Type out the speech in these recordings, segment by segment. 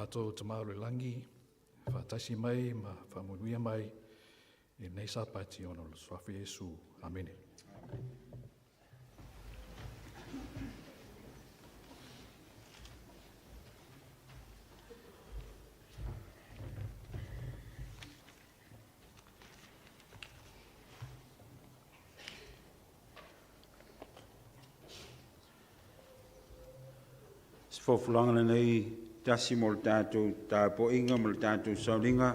Matou Tama o le Lagi, faatasi mai ma faamanuia mai i lenei Sapati ona o le Suafa Iesu. Amene. Se folafolaga lenei tasi mo le tatou tapuaiga ma le tatou sauniga,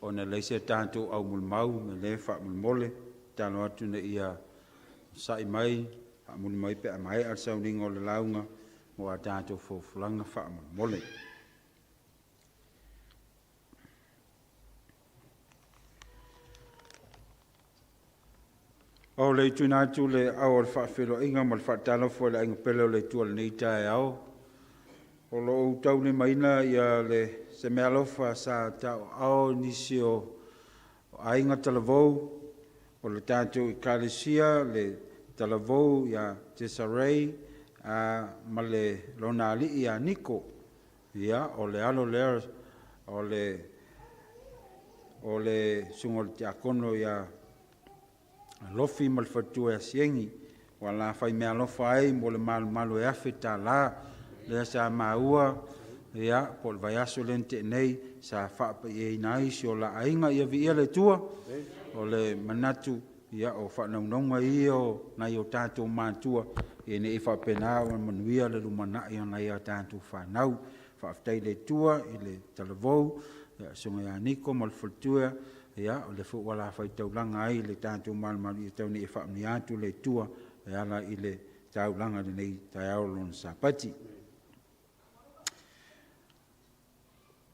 ona e leai se tatou aumolimau me le faamolemole tatalo atu ina ia sa'i mai faamuli mai pe a maea le sauniga o le lauga mo a tatou folafolaga faamolemole. O le tuuina atu le ao o le faafeiloaiga ma le faatalofa i le aiga pele o le Atua i lenei taeao. O lo o ou taulimaina ia le se meaalofa sa tauaao i nisi o aiga talavou o le tatou Ekalesia, le talavou ia Desiree ma le lona alii ia Niko. Ia, o le alo lea o le susuga o le tiakono ia Alofi ma le faletua ia Siegi, ua la fai meaalofa ai mo le malumalu e $1,000 lea sa maua, ia, po o le vaiaso lea na tea nei sa faapaiaina ai si o la aiga. Ia viia le Atua. O le manatu, ia, o faanaunauga ia o nai o tatou matua ina ia faapena ona manuia le lumanai o nai a tatou fanau. Faafetai i le Atua i le talavou le susuga ia Niko ma le faletua, ia, o lea foi ua lafaitaulaga ai le tatou malumalu, ia tau ina ia faamanuia atu le Atua e ala i le taulaga i lenei taeao lona Sapati.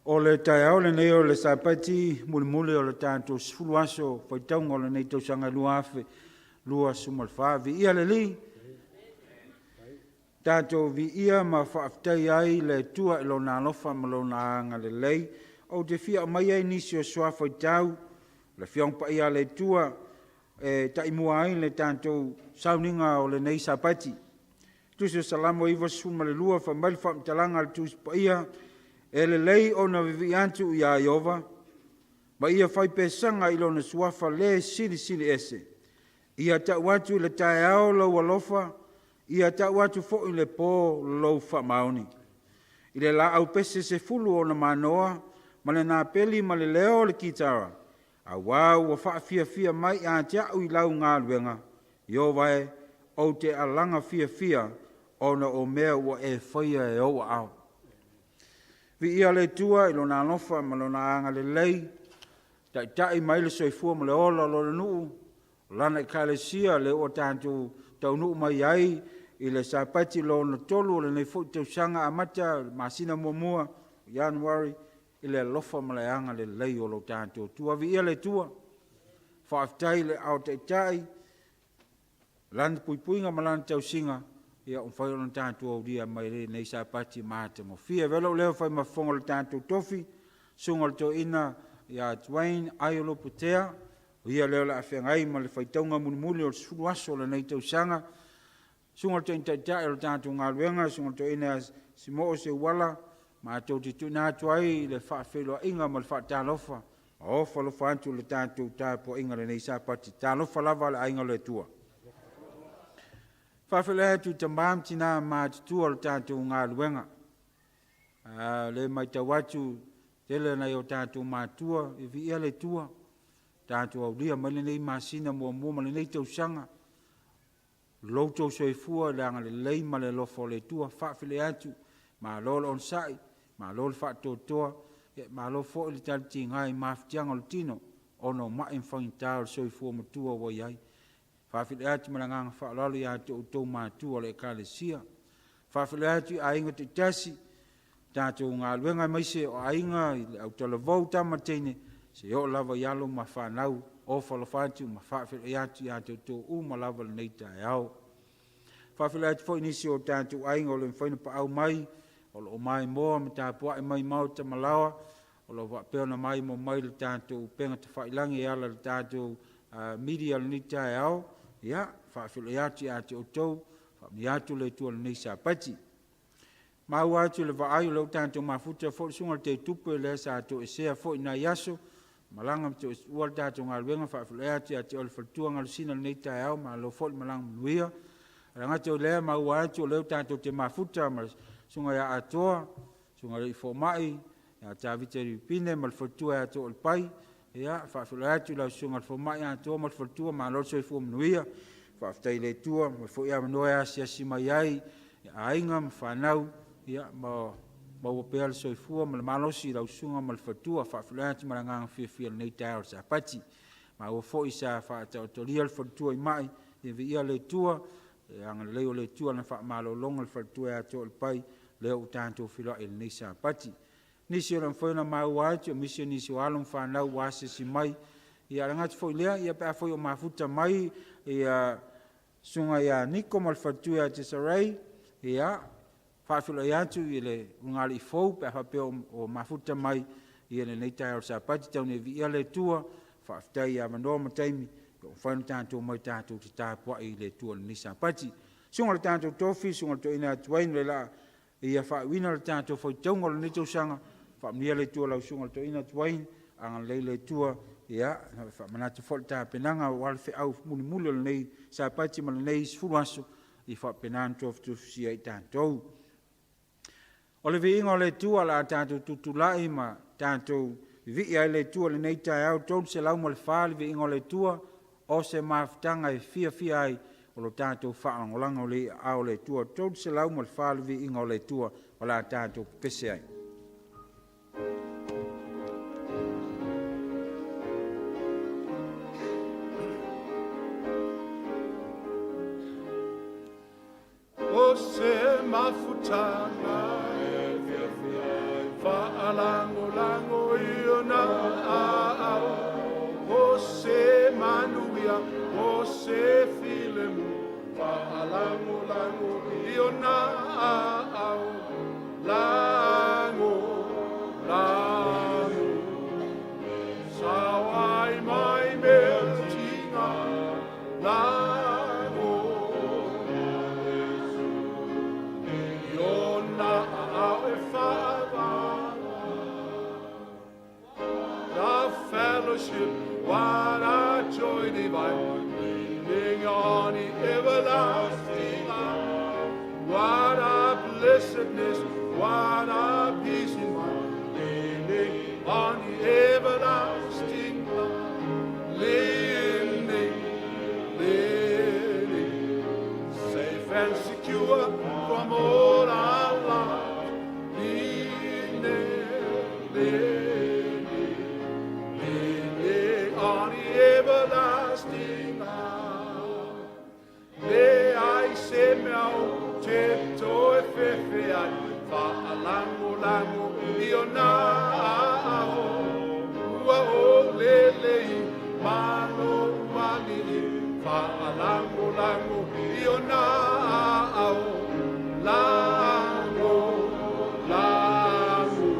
O le taeao lenei o le Sapati mulimuli o le tatou 10 aso faitauga o lenei tausaga 2024, viia le Alii, tatou viia ma faafetai ai le Atua i lona alofa ma lona agalelei. Ou te fia aumaia ai nisi o suafa faitau le Afioga Paia a le Atua e taimua ai le tatou sauniga o lenei Sapati. Tusi o Salamo 92, fai mai le faamatalaga a le Tusi Paia, e lelei ona vivii atu ia Ieova, ma ia faipesaga i lona suafa le silisili ese. Ia tau atu i le taeao lou alofa, ia tau atu foi i le po lou faamaoni. I le laau pese 10 ona manoa, ma le napeli ma le leo o le kitara, auā ua faafiafia mai ia te au i lau galuega, Ieova e, ou te alaga fiafia ona o mea ua e faia e ou aao. Viia le Atua i lona alofa ma lona agalelei, taitai mai le soifua ma le ola o lona nuu, o lana Ekalesia lea ua tatou taunuu mai ai i le Sapati lona 3 o lenei foi tausaga amata masina muamua Ianuari, i le alofa ma le agalelei o lo tatou Atua. Viia le Atua, faafetai i le ao taitai, lana puipuiga ma lana tausiga, ia ua mafai ona tatou aulia mai lenei Sapati matagofie. Avea lou leo fai ma fofoga o le tatou tofi, susuga o le toeaina ia Dwayne Aiolupotea, o ia lea o le a feagai ma le faitauga mulimuli o le 10 aso o lenei tausaga. Susuga o le toeaina taitai o le tatou galuega, susuga o le toeaina Simoo Seuala, matou te tuuina atu ai le faafeiloaiga ma le faatalofa, ma ofo alofa atu le tatou tapuaiga lenei Sapati. Talofa lava le aiga o le Atua. Faafeiloai atu i tama ma tina matutua o le tatou galuega. Le matau atu tele nai o tatou matua i viia le Atua, tatou aulia mai lenei masina muamua ma lenei tausaga. Lo outou soifua i le agalelei ma le alofa o le Atua. Faafeiloai atu, malo le onosai, malo le faatoatoa, malo foi le talitiga i mafatiaga o le tino ona o mai ma faigata o le soifua matua ua i ai. Faafeiloai atu ma le agaga faaaloalo ia te outou matua o le Ekalesia. Faafeiloai atu i aiga taitasi, tatou galuega aemaise o aiga i le autalavou tama teine, se oo lava i alo ma fanau, ofa alofa atu ma faafeiloai atu ia te outou uma lava lenei taeao. Faafeiloai atu foi nisi o tatou aiga o le mafai ona paau mai, o lo o maimoa ma tapuai mai maota ma laoa, o lo o faapea ona maimoa mai le tatou upega tafailagi e ala i le tatou media lenei taeao. Ia, faafeiloai atu ia te outou, faamanuia atu le Atua i lenei Sapati. Maua atu i le vaai o lea ua tatou mafuta foi le susuga i le Teitupe lea sa toesea foi i nai aso, malaga ma toeua le tatou galuega, faafeiloai atu ia te oe le faletua Galusina i lenei taeao, malo foi le malaga manuia. Ae le gata i lea, maua atu o lea ua tatou te mafuta ma le susuga ia Atoa, susuga i le alii fomai ia Tavita Lupine ma le faletua ia Toalepai. Ia, faafeiloai atu i lau susuga i le fomai Atoa ma le faletua, malo le soifua manuia. Faafetai i le Atua ua maua foi avanoa e asiasi mai ai i aiga ma fanau, ia ma maua pea le soifua ma le malosi i lau susuga ma le faletua. Faafeiloai atu ma le agaga fiafia i lenei taeao o le Sapati. Maua foi sa faataotolia le faletua i mai, ia viia le Atua, le agalelei o le Atua i lana faamalologa i le faletua ia Toalepai, lea ua tatou feiloai i lenei Sapati. Nisi e le o mafai ona maua atu, aemaise nisi o alo ma fanau ua asiasi mai. Ia ae le gata foi i lea, ia pe afai o mafuta mai ia susuga ia Niko ma le faletua ia Tesaray, ia faafeiloai atu i le ulugalii fou pe a faapea o mafuta mai i lenei taeao o le Sapati. Tau ina viia le Atua, faafetai i avanoa ma taimi ua mafai ona tatou omai tatou te tapuai i le Atua i lenei Sapati. Susuga i le tatou tofi, susuga i le toeaina ia Tuaine o le a ia faaiuina le tatou faitauga o lenei tausaga. Faamanuia le Atua i lau susuga i le toeaina Tuaine, agalelei le Atua, ia faamanatu foi le tapenaga aua le feau mulimuli o lenei Sapati ma lenei 10 aso, ia faapena ona tofutofusia ai i tatou. O le viiga o le Atua o le a tatou tutulai ma tatou vivii ai le Atua i lenei taeao 304 le viiga o le Atua o se mafutaga e fiafia ai o lo tatou faalagolago i le aao o le Atua 304 le viiga o le Atua o le a tatou pepese ai. O se mafutaga e fiafia ai, faalagolago i ona aao. O se manuia, o se filemu, faalagolago i ona aao. Lago, lago, sao ai mai mea tiga, lago, i ona aao e faavae. The fellowship, what a joy divine, leaning on the everlasting arm. What a blessedness, what a peace in mind, leaning on the everlasting arm. Leaning, leaning, safe and secure from all alarms. Leaning, leaning, leaning on the everlasting arm. Leai se mea ou te toe fefe ai, faalagolago i ona aao. Ua ou lele i malo ualii, faalagolago i ona aao. Lago, lago,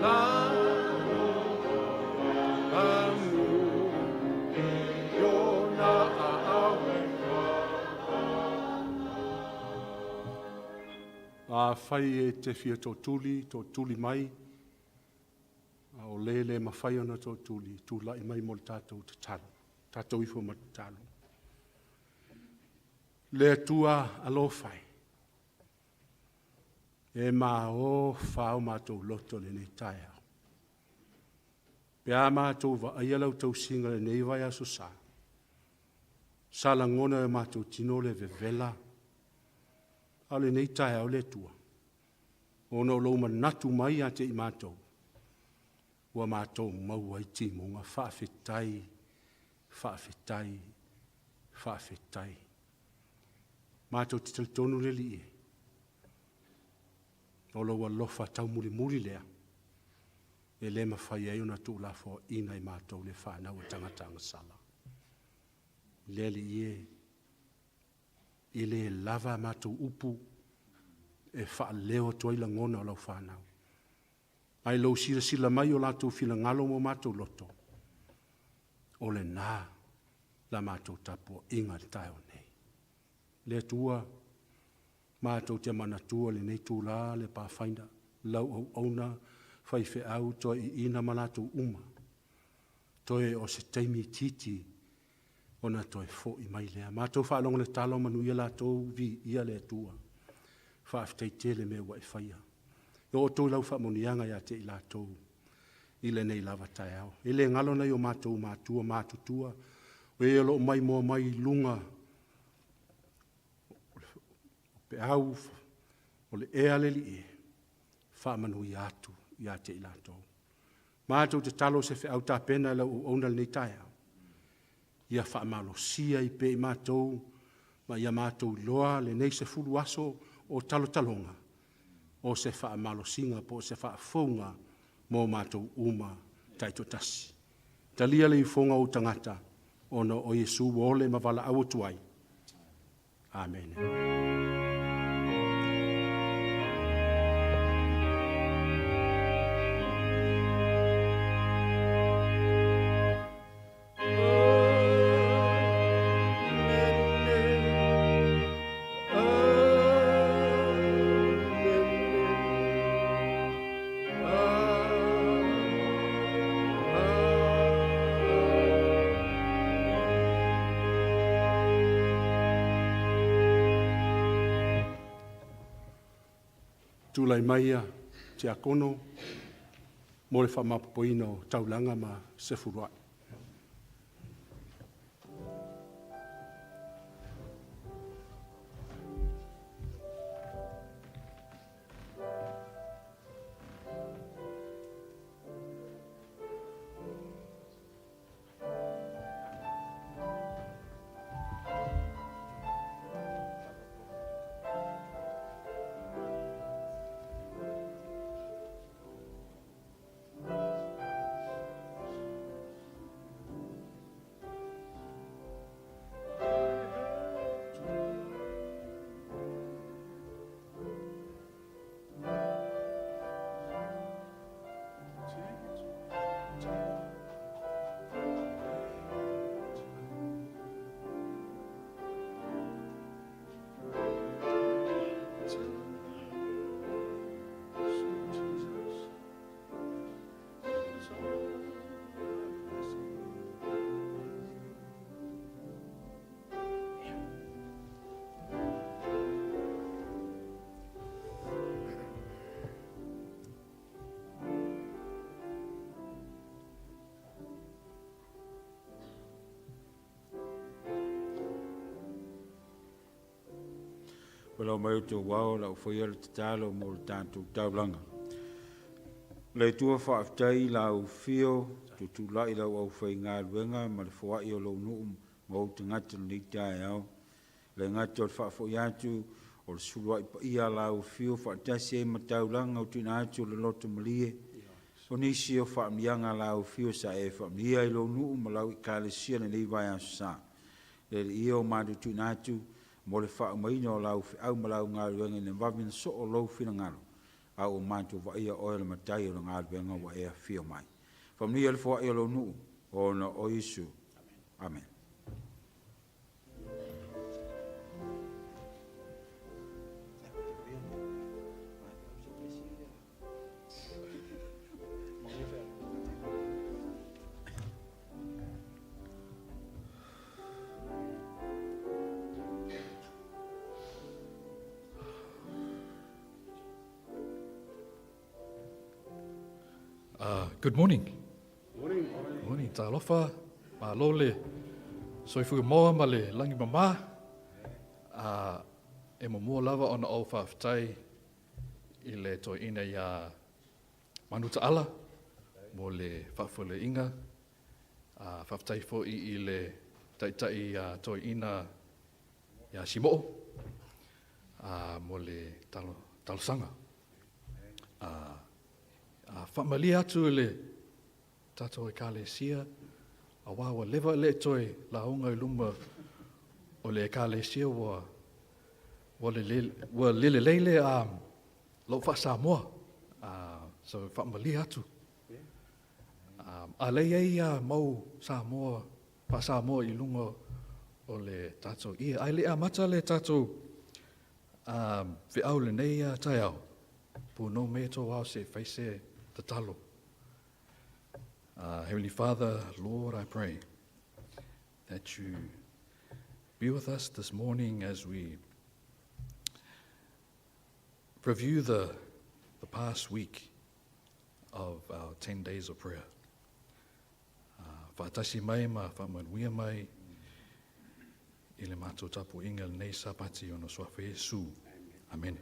lago, lago, i ona aao. Afai e te fia tootuli, tootuli mai, a o le le mafai ona tootuli, tulai mai mo le tatou tatalo, tatou ifo ma tatalo. Le Atua alofa e, e maofa o matou loto i lenei taeao. Pe a matou vaaia lau tausiga i lenei vaiaso sa, sa lagona e o matou tino le vevela, a o lenei taeao le Atua, ona o lou manatu mai ia te i matou, ua matou maua ai timuga. Faafetai, faafetai, faafetai. Matou te talitonu le Alii e, o lou alofa taumulimuli lea, e le mafai ai ona tuulafoaina i matou le fanau a tagata agasala. Le Alii e, e le lava a matou upu e faaleo atu ai lagona o lau fanau. Ae lou silasila mai o latou finagalo ma o matou loto, o lena la matou tapuaiga i le taeao nei. Le Atua, matou te manatua lenei itula le Pathfinder, lau auauna, faifeau, toeaiina ma latou uma, toe o se taimi itiiti ona toe foi mai lea. Matou faalogo i le tala ua manuia latou, viia le Atua. Faafetai tele i mea ua e faia. E oo atu lau faamanuiaga ia te i latou i lenei lava taeao. E le galo nai o matou matua matutua, o e o lo o maimoa mai i luga o peau o le ea a le Alii e, faamanuia atu ia te i latou. Matou tatalo o se feau tapena e lau auauna i lenei taeao, ia faamalosia ai pea i matou ma ia matou iloa lenei 10 aso o talotaloga, o se faamalosiga po o se faafouga mo matou uma taitoatasi. Talia le ifoga o ou tagata, ona o Iesu ua ole ma valaau atu ai. Amene. Tulai mai a Tiakono mo le faamaopoopoina o taulaga ma sefuluai. Folau mai outou ao lau faia le tatalo mo le tatou taulaga. Le Atua faafetai i lau afio, tutulai lau aufaigaluega ma le foai o lou nuu ma ou tagata i lenei taeao. Le gata o le faafoi atu o le suluai paia a lau afio faatasi ai ma taulaga o tuuina atu o le loto malie. O nisi o faamanuiaga a lau afio sa e faamanuia i lou nuu ma lau ekalesia i lenei vaiaso sa. Le Alii e o matou tuuina atu mo le faaumaina o lau feau ma lau galuega ina vave ona soo lou finagalo, a ua matou vaaia oe o le Matai o le galuega ua e afio mai. Faamanuia le foai o lou nuu, ona o Iesu. Amene. Good morning. Morning. Morning. Talofa, malo le soifua moa ma le lagi mama. E muamua lava ona ou faafetai i le toeaina iā Manutaala mo le faafoeleiga. Faafetai foi i le taitai iā toeaina iā Simo'o mo le talosaga. Faamalie atu i le tatou Ekalesia, aua ua leva le toe lauga i luma o le Ekalesia, ua ua le lelei le lou faa-Samoa. So faamalie atu. A lea i ai mau Samoa, faa-Samoa i luga o le tatou ie. Ae le i amata le tatou feau lenei taeao, punou me tō ao se fai se tatalo. Heavenly Father, Lord, I pray that you be with us this morning as we review the, the past week of our 10 days of prayer. Whaatasi mai ma whaamanuia mai i le matou tapuaiga lenei Sapati ona suafa Iesu. Amene.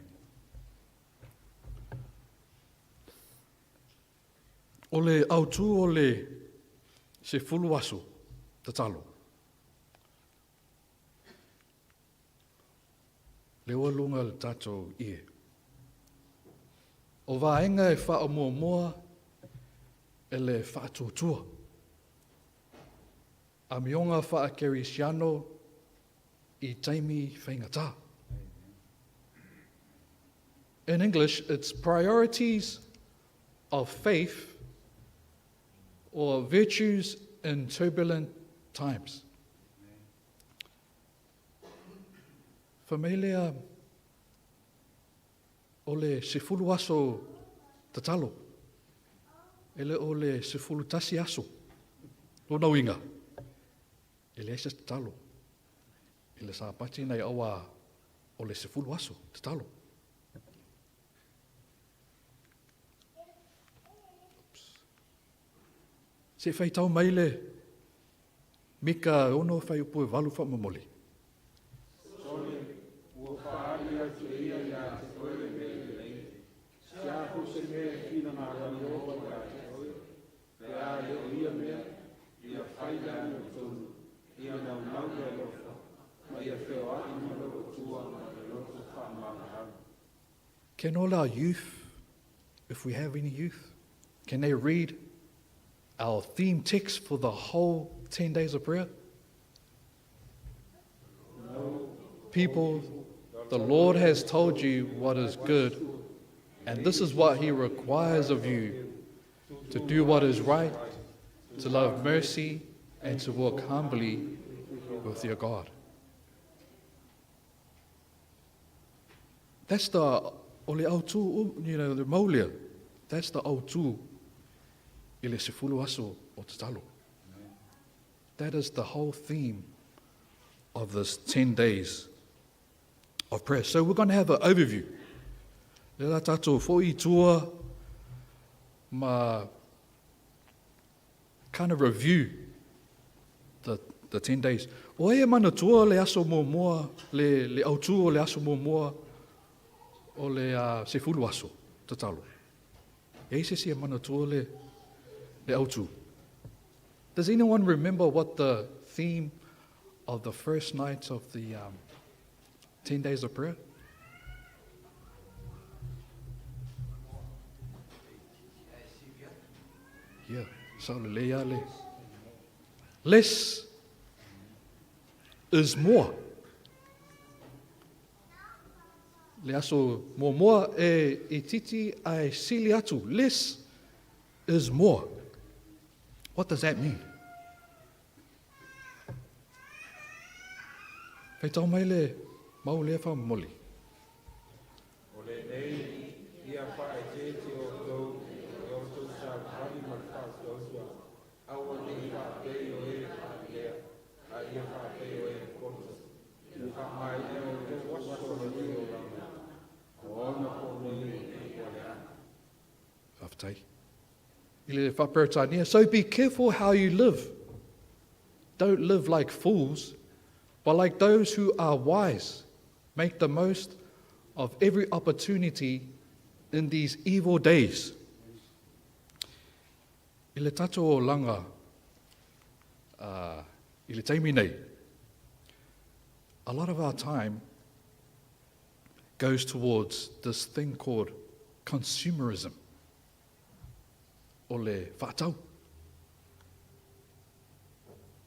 O le autū o le 10 aso tatalo. Le ua luga le tatou ie. O vaega e faamuamua e le faatuatua. Amioga faakerisiano i taimi faigata. In English, it's priorities of faith or virtues in turbulent times. Fa mai lea o le 10 aso tatalo, e le o le 11 aso. Lona uiga, e leai se tatalo i le Sapati nei auā o le 10 aso tatalo. Se i faitau mai le Mika 6 fuaiupu e 8 faamomoli. Sole, ua faaali atu e ia iā te oe le mea lelei. Se a foi se mea e finagalo ai Ieova iā te oe, pe a le o ia mea, ia fai le amiotonu, ia naunau le alofa, ma ia feoai ma lou Atua ma le loto faamaualalo. Can all our youth, if we have any youth, can they read our theme text for the whole 10 days of prayer? People, the Lord has told you what is good, and this is what he requires of you, to do what is right, to love mercy, and to walk humbly with your God. That's the o le autū, you know, the maulia. That's the autū i le 10 aso o tatalo. That is the whole theme of this 10 days of prayer. So we're going to have an overview. Le la tātou foi i tua ma kind of review the, the 10 days. O ai e manatua le aso muamua, le, le autū o le aso muamua o le 10 aso tatalo. E ai se isi e manatua le, le autū. Does anyone remember what the theme of the first night of the 10 days of prayer? Yeah, sao le lei ale. Less is more. Le aso muamua e itiiti ae sili atu. Less is more. What does that mean? Faitau mai le mau lea faamomoli. O lenei, ia faaeteete outou i outou savavali ma le faautautaua, aua ne i faapei o e faalelea, a ia faapei o e poto, i le faamaea o outou aso lenei olaga, ua ona po nei ua leaga. Faafetai. I le faa-Peretania, So be careful how you live. Don't live like fools, but like those who are wise. Make the most of every opportunity in these evil days. I le tatou olaga i le taimi nei, a lot of our time goes towards this thing called consumerism, o le faatau.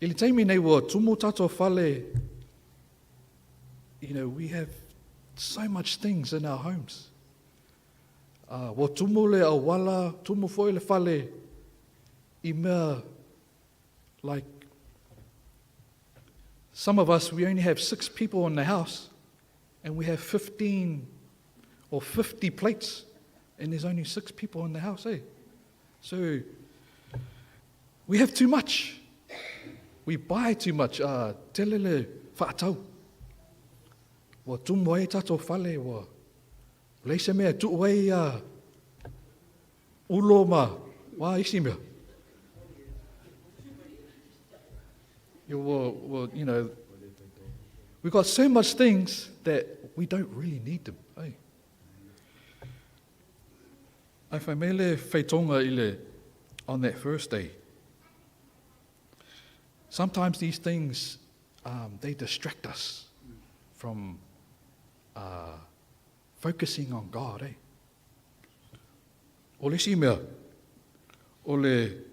I le taimi nei ua tumu tatou fale, you know, we have so much things in our homes. Ua tumu le auala, tumu foi le fale i mea like Some of us, we only have 6 people in the house, and we have 15 or 50 plates, and there's only 6 people in the house, eh? So we have too much. We buy too much. Tele le whaatau. Ua tumu ai tātou fale, ua leai se mea e tuu ai ulo ma wā isi mea. We got so much things that we don't really need them. Eh? Ai whai mei le whaitonga i le, on that first day. Sometimes these things, they distract us from focusing on God. Eh? O le isi mea, o le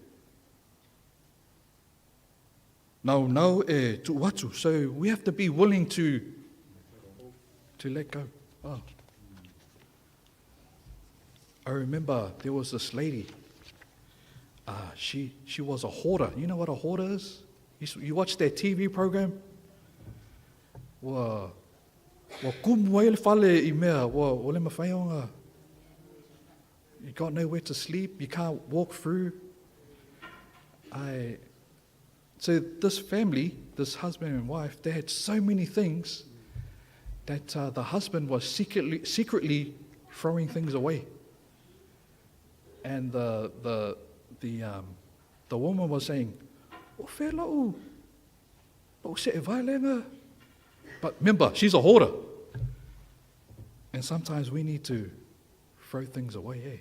naunau e tuu atu. So we have to be willing to let go. Oh. I remember there was this lady. She was a hoarder. You know what a hoarder is? You watch that TV program? Ua, ua kumu ai le fale i mea, ua, ua le mawhai o ngā. You got nowhere to sleep, you can't walk through. So this family, this husband and wife, they had so many things that the husband was secretly throwing things away. And the woman was saying, O whea lau, lau se e vaelenga. But remember, she's a hoarder. And sometimes we need to throw things away, eh?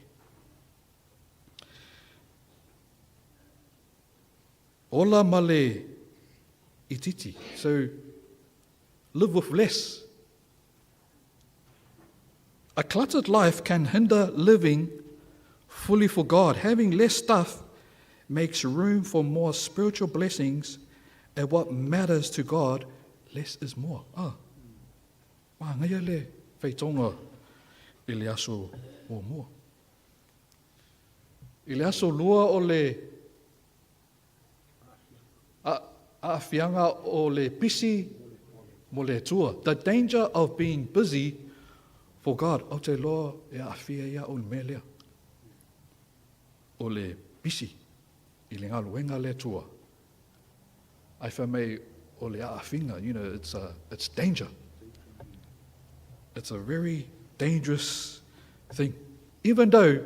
Ola male ititi. So live with less. A cluttered life can hinder living fully for God. Having less stuff makes room for more spiritual blessings, and what matters to God, less is more. Ma ngai le whaitonga i le aso o mua. I le aso lua o le a whianga o le pisi mo le tua. The danger of being busy for God. O te loa e a whia ia o le melea. O le pisi i le ngaluenga le tua. Ai wha mei o le aafinga, it's danger. It's a very dangerous thing. Even though,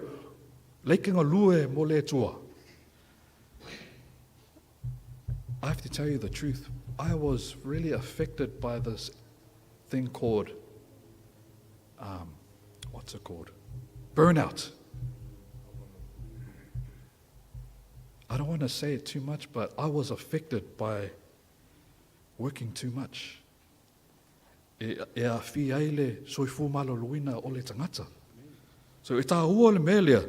lekenga lue mo le tua. I have to tell you the truth. I was really affected by this thing called, what's it called? Burnout. I don't want to say it too much, but I was affected by working too much. E a fi ai le soifu maloloina o le tangata. So e tā ua le melea.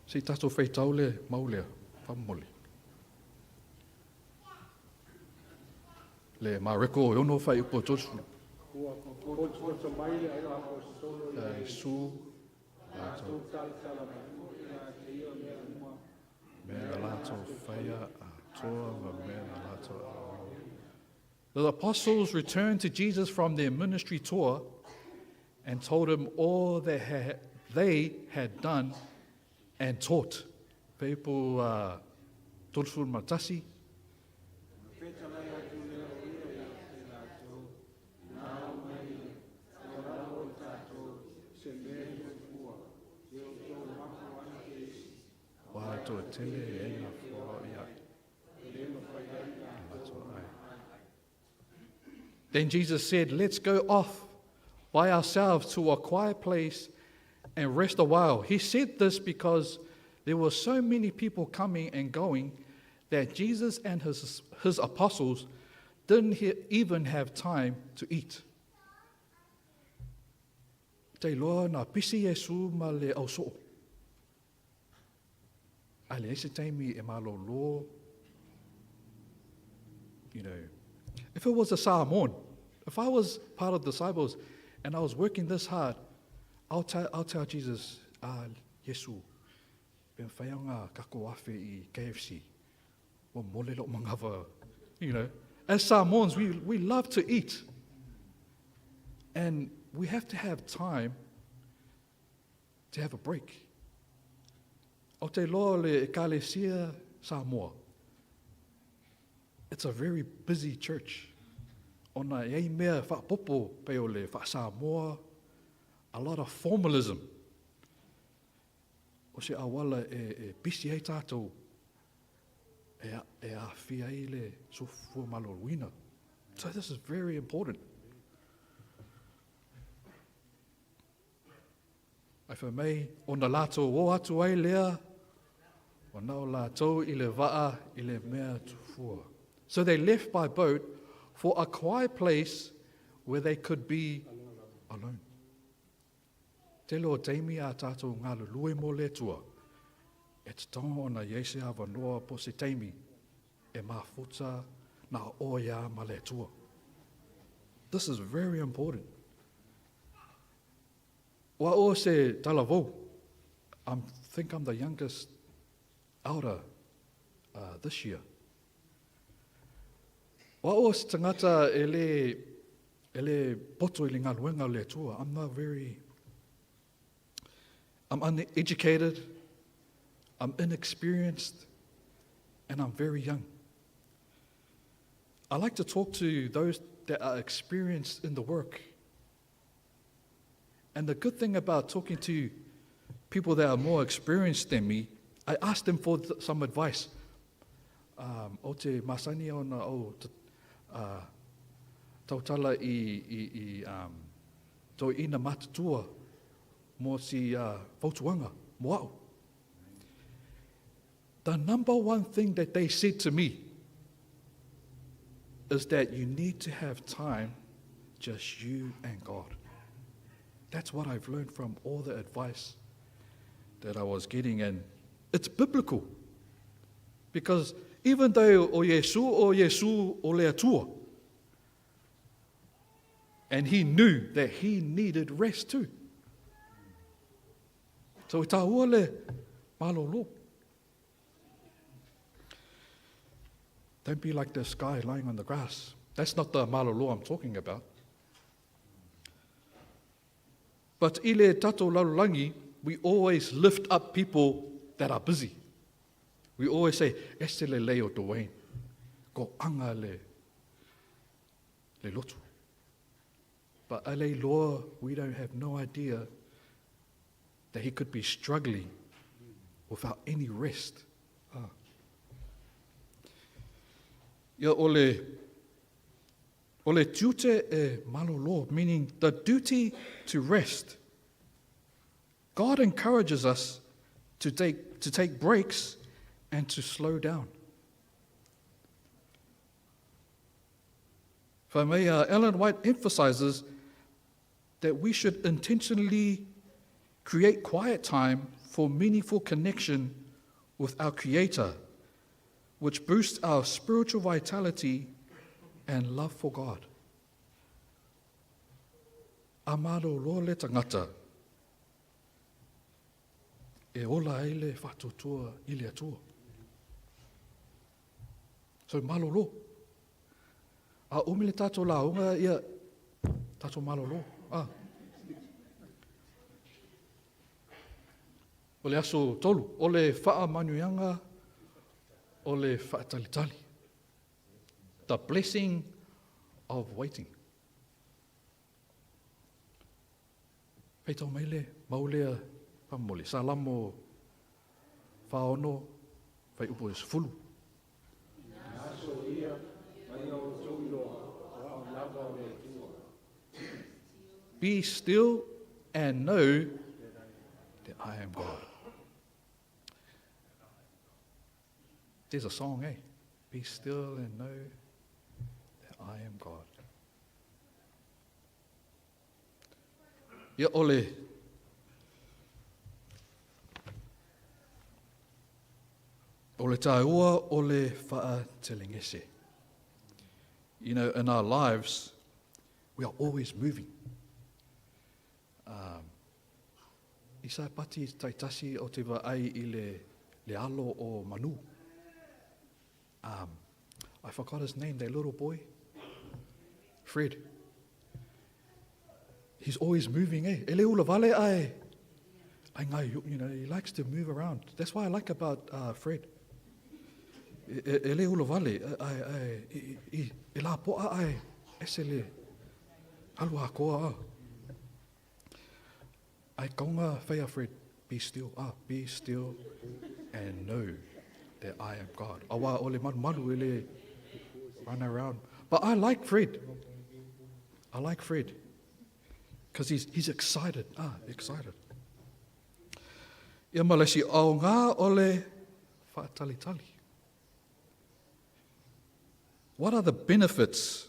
Se i tātou whaitau le maulea, whamole. Le Mareko e ono whai upo tōtsu. Ua koto mai le apostolo i Ai su. Lātou talatala mai i te ia mea mua. Mea lātou whaia a toa ma mea lātou a. The apostles returned to Jesus from their ministry tour and told him all that they had done and taught. Peipo, Tolfur Matasi. Wā tō tele e ngā whā ia. Then Jesus said, Let's go off by ourselves to a quiet place and rest a while. He said this because there were so many people coming and going that Jesus and his apostles didn't even have time to eat. Te loa nā pisi Yesu ma le au so'o. A le ese taimi e malo loa. If it was a Samoan, if I was part of the disciples and I was working this hard, I'll tell Jesus, Yesu, ben whaianga kako afe i KFC. Ua mole lo'u manava. As Samoans, we love to eat. And we have to have time to have a break. Ou te iloa le Ekalesia Samoa, it's a very busy church. Ona e ai mea faapopo pei o le faa-Samoa, a lot of formalism. O se auala e pisi ai tātou e aafia ai le soifua maloloina. So this is very important. Ae fai mai, ona lātou o atu ai lea, ua na o lātou i le vaa i le mea tufua. So they left by boat for a quiet place where they could be alone. Tele o taimi a tātou galulue mo le Atua, e tatau ona i ai se avanoa po se taimi e mafuta na oe a ma le Atua. This is very important. Ua o se talavou. I think I'm the youngest elder this year. Ua o se tangata e le, e le poto i le galuega o le Atua. I'm not very, I'm uneducated, I'm inexperienced, and I'm very young. I like to talk to those that are experienced in the work. And the good thing about talking to people that are more experienced than me, I ask them for some advice. Ou te masani ona ou tautala i toeaina matutua mo si fautuaga mo a'u. The number one thing that they said to me is that you need to have time just you and God. That's what I've learned from all the advice that I was getting, and it's biblical. Because even though o Iesu o Iesu o le Atua, and he knew that he needed rest too. So e tāua le malolo. Don't be like this guy lying on the grass. That's not the malolo I'm talking about. But i le tatou lalolagi, we always lift up people that are busy. We always say, ese le lei o Dwayne, ko anga le lotu. But ale loa, we don't have no idea that he could be struggling without any rest. Ah. Ia o le tiute e malolo, meaning the duty to rest. God encourages us to take breaks and to slow down. Fai mai, Ellen White emphasizes that we should intentionally create quiet time for meaningful connection with our Creator, which boosts our spiritual vitality and love for God. A malolo le tangata e ola ai le faatuatua i le Atua. So malolo. A umi le tātou lauga ia tātou malolo. Ah. O le aso tolu, o le faamanuiaga o le faatalitali. The blessing of waiting. Faitau mai le maulea pamole. Salamo 46, fuaiupu e 10. Aso ia, mai o iloa, o au lava o le Atua. Be still and know that I am God. There's a song, eh? Be still and know that I am God. Ia o le tāua o le whaatelengese. In our lives, we are always moving. I sa pati taitasi o te vaai i le alo o manu. Um, I forgot his name, that little boy. Fred. He's always moving, eh? Ele ula vale ai. Ai ngai, you know, he likes to move around. That's why I like about uh, Fred. E, e, le ula vale, ai, ai, i, i, e la poa ai, ese le, halua koa. Ai kaunga whea Fred, be still, ah, be still and know that I am God. Awa ole malu malu ele run around. But I like Fred. I like Fred. Because he's, he's excited. Ah, excited. Ia ma le si au ngā ole whaatalitali. What are the benefits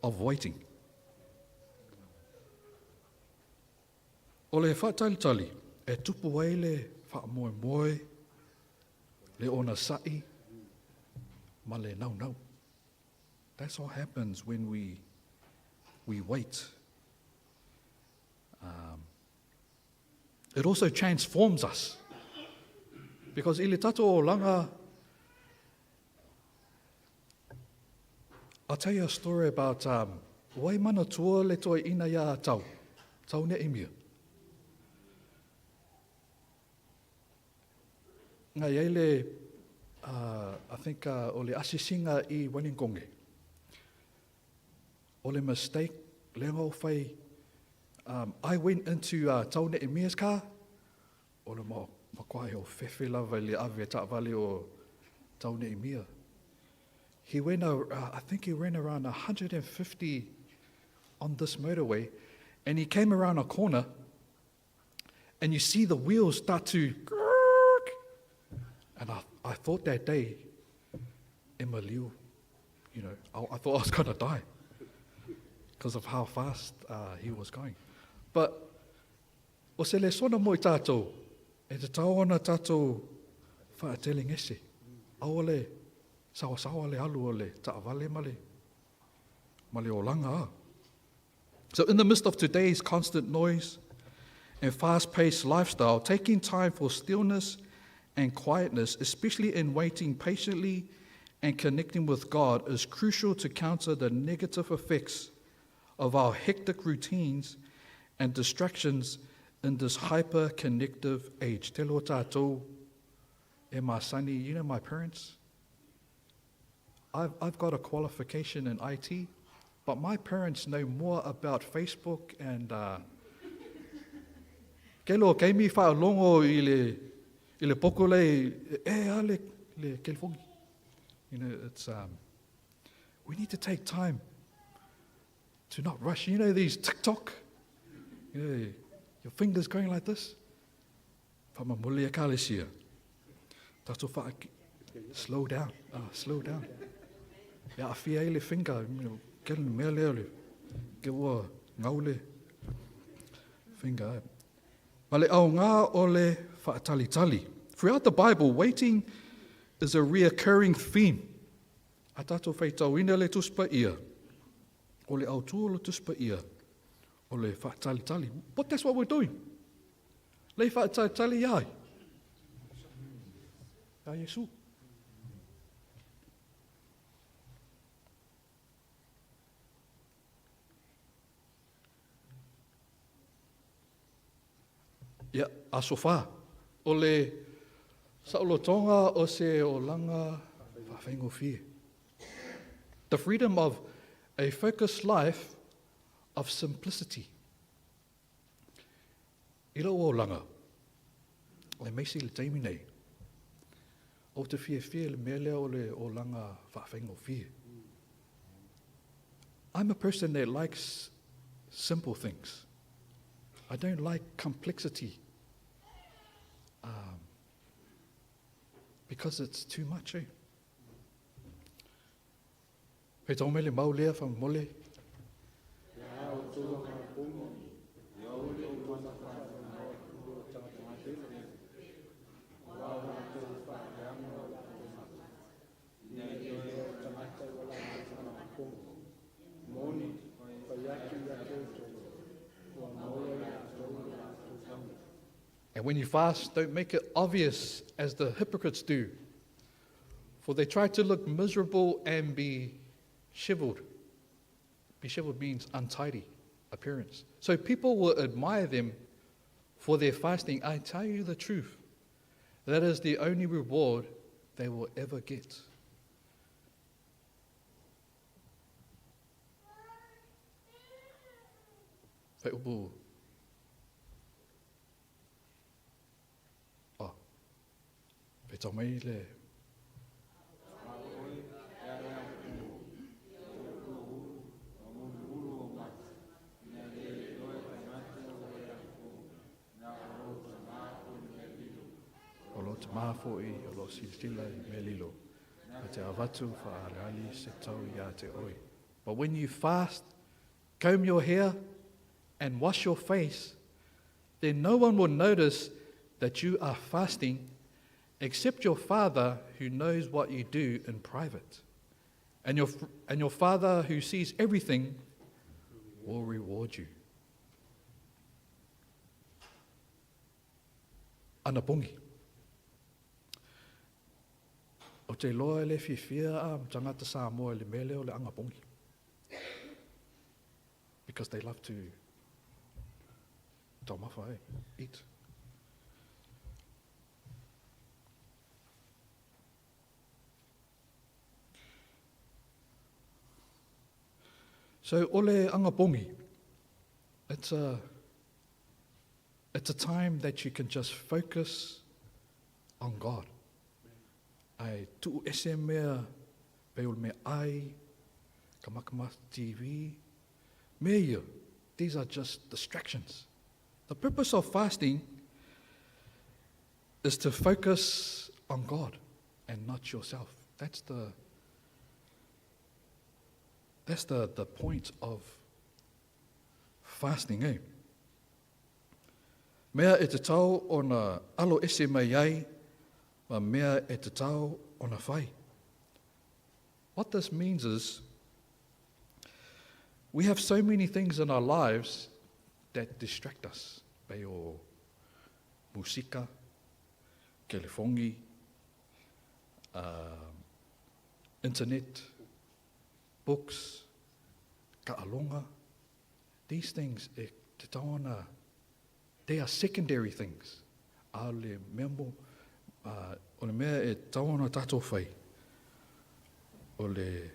of waiting? O le whaatalitali, e tupu ai le whaamoemoe, le onasa'i, ma le naunau. That's what happens when we, we wait. Um, it also transforms us. Because i le tatou olaga, I'll tell you a story about um, wai manatua le toeaina iā Tau, Tau Neemia. Ngai ai le, uh, I think, uh, o le asisinga i Waningonge. O le mistake, le ngau whai, um, I went into uh, Tau Neemia's car, o le ma, makuai o fefe lava i le ave taavale o Tau Neemia. He went, uh, I think he ran around 150 on this motorway, and he came around a corner, and you see the wheels start to and I, I thought that day, Emma Liu, you know, I, I thought I was going to die because of how fast uh, he was going. But o se lesona mo i tātou, e te tau ana tātou whaatelengese. Aole, sawasawa le alu o le taavale ma le, ma le olaga a. So in the midst of today's constant noise and fast-paced lifestyle, taking time for stillness and quietness, especially in waiting patiently and connecting with God, is crucial to counter the negative effects of our hectic routines and distractions in this hyper-connective age. Te loa tātou e masani, you know my parents? I've, I've got a qualification in IT, but my parents know more about Facebook and uh, ke lo kei mi whaalongo i le, i le poko lei, e a le, le kelifongi. You know, it's, um, we need to take time to not rush. You know these TikTok, you know, your fingers going like this. Whamamuli e kalesia. Tatou wha slow down, ah, slow down. Ia awhia ai le finger, you know, ke le mea lea le, ke ua ngau le finger. Ma le aoga o le whaatalitali. Throughout the Bible, waiting is a reoccurring theme. A tatou whaitauina le Tusi Paia, o le autū o le Tusi Paia, o le whaatalitali. But that's what we're doing. Lei whaatalitali ai. Ia Iesu. Ia, aso whā. O le saolotoga o se olaga faafaigofie. The freedom of a focused life of simplicity. I lou olaga, aemaise i le taimi nei, ou te fiafia i le mea lea o le olaga faafaigofie. I'm a person that likes simple things. I don't like complexity um, because it's too much, eh? He tau mai le mau lea whamole. And when you fast, don't make it obvious as the hypocrites do. For they try to look miserable and be shiveled. Disheveled means untidy appearance. So people will admire them for their fasting. I tell you the truth. That is the only reward they will ever get. Oh. O lo tamā fo'i, o lo silasila i mea lilo, a te avatu whaaleali se tau ia te oi. But when you fast, comb your hair and wash your face, then no one will notice that you are fasting except your Father who knows what you do in private. And your, and your Father who sees everything will reward you. Anapongi. O te loa e le fiafia a tangata Samoa i le mea lea o le anapongi. Because they love to taumafa, eh? Eat. So, o le anapongi, it's a, it's a time that you can just focus on God. Ai tuu ese mea, pei o le mea ai, ka makamaka TV, mea ia, these are just distractions. The purpose of fasting is to focus on God and not yourself. That's the that's the, the point of fasting, eh? Mea e tatau ona alo ese mai ai, ma mea e tatau ona whai. What this means is, we have so many things in our lives that distract us. Pei o musika, kelefongi, internet, books, ka'alonga. These things, e te tau ana, they are secondary things. A le mea mo, o le mea e tau ana tātou whai, o le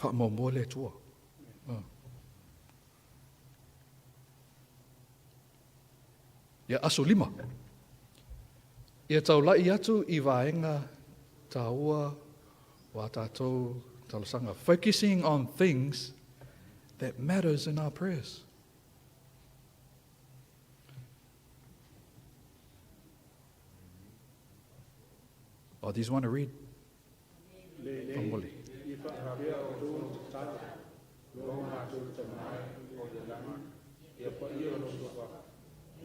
whaamaomoa le Atua. Ia aso lima. Ia taulai atu i vaenga tāua o a tātou talosaga. Focusing on things that matters in our prayers. Oh, do you want to read? Lenei, i faapea outou tatalo, lo matou Tama o i le lagi, ia paia lou suafa,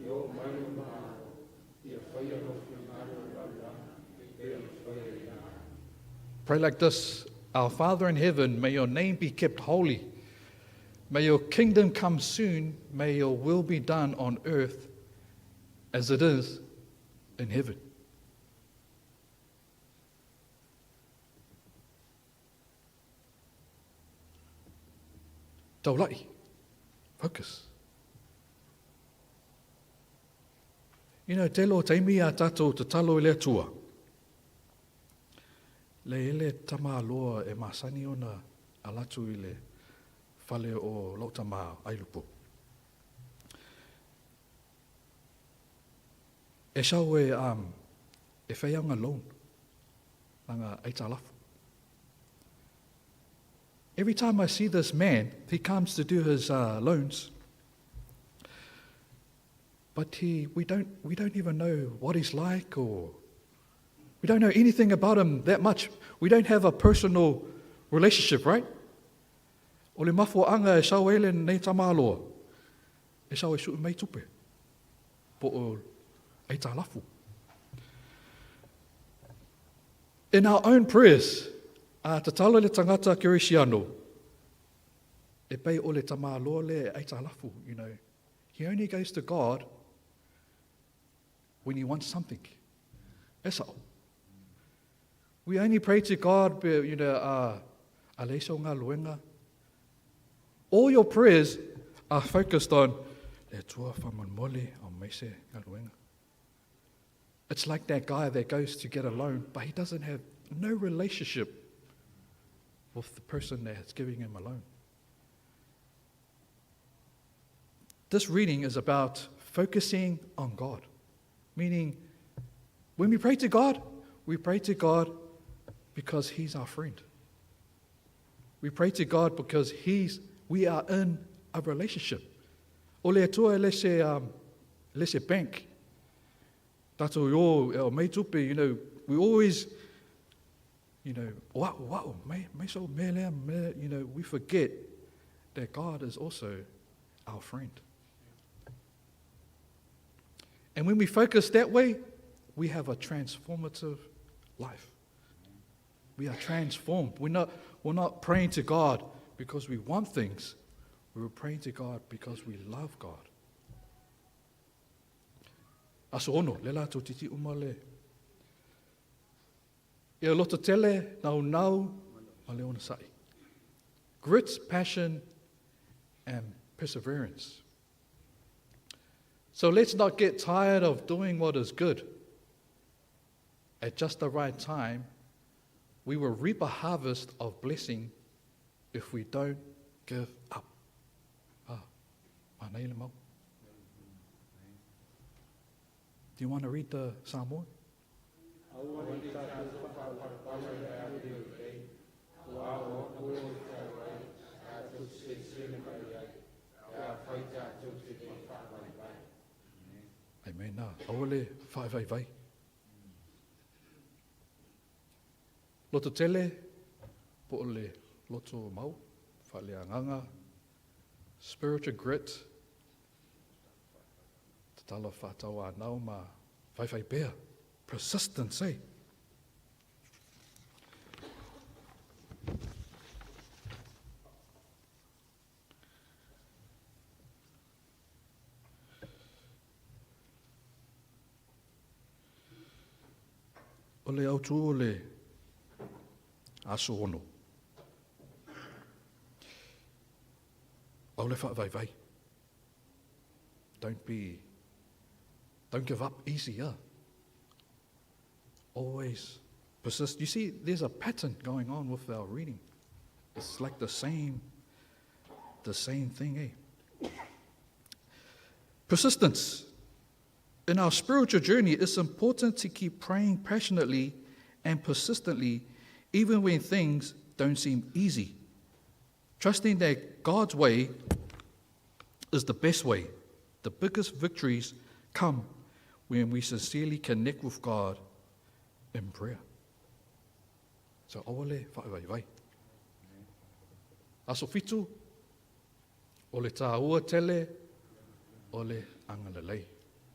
ia oo mai lou Malo, ia faia lou finagalo i le lalolagi, e pei ona faia i le lagi. Pray like this, Our Father in heaven, may your name be kept holy. May your kingdom come soon. May your will be done on earth as it is in heaven. Taulai. Focus. You know, te lo taimi a tātou te talo i le Atua. Le ele tama loa e masani ona alatu i le fale o lou tama Ailupu. E sau e, um, e whai anga loan, langa aitalafu. Every time I see this man, he comes to do his uh, loans. But he, we, don't, we don't even know what he's like or we don't know anything about him that much. We don't have a personal relationship, right? O le mafuaanga e sau ai lenei tamaloa, e sau e suu mai tupe, po o aitalafu. In our own prayers, a tatalo le tangata Kerisiano, e pei o le tamaloa le aitalafu, you know. He only goes to God when he wants something. E sao. We only pray to God, you know, a leai sau galuega. All your prayers are focused on le Atua faamolemole aumai se galuega. It's like that guy that goes to get a loan, but he doesn't have no relationship with the person that's giving him a loan. This reading is about focusing on God, meaning when we pray to God, we pray to God because He's our friend. We pray to God because He's, we are in a relationship. O le Atua e le se, le se bank. Tātou i o, e o mei tupe, you know, we always, you know, wow, wow, mei so me lea, me, you know, we forget that God is also our friend. And when we focus that way, we have a transformative life. We are transformed. We're not praying to God because we want things. We were praying to God because we love God. Aso ono, le la tau titi uma le. Ia loto tele, nau nau, ma le ona sa'i. Grit, passion, and perseverance. So let's not get tired of doing what is good. At just the right time, we will reap a harvest of blessing if we don't give up. Manei le mau. Do you want to read the Samoan? Amen. Aua le whaevaivai. Loto tele, po o le loto mau, whaleanganga, spiritual grit, tatalo whātau a nau ma whaiwhai pea, persistence, eh? O le autū o le aso ono. Au le whaavaivai. Don't give up easy, yeah. Always persist. You see, there's a pattern going on with our reading. It's like the same thing? Persistence. In our spiritual journey, it's important to keep praying passionately and persistently, even when things don't seem easy. Trusting that God's way is the best way. The biggest victories come when we sincerely connect with God in prayer. So, aua le whaevaivai. Aso fitu, o le tāua tele, o le angalelei.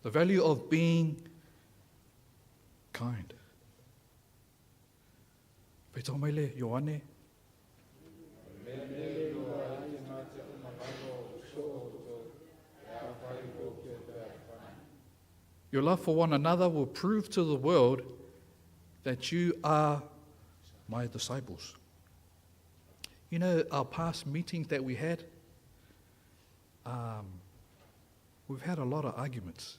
The value of being kind. Whaitau mai le, Ioane. Your love for one another will prove to the world that you are my disciples. You know, our past meetings that we had, we've had a lot of arguments.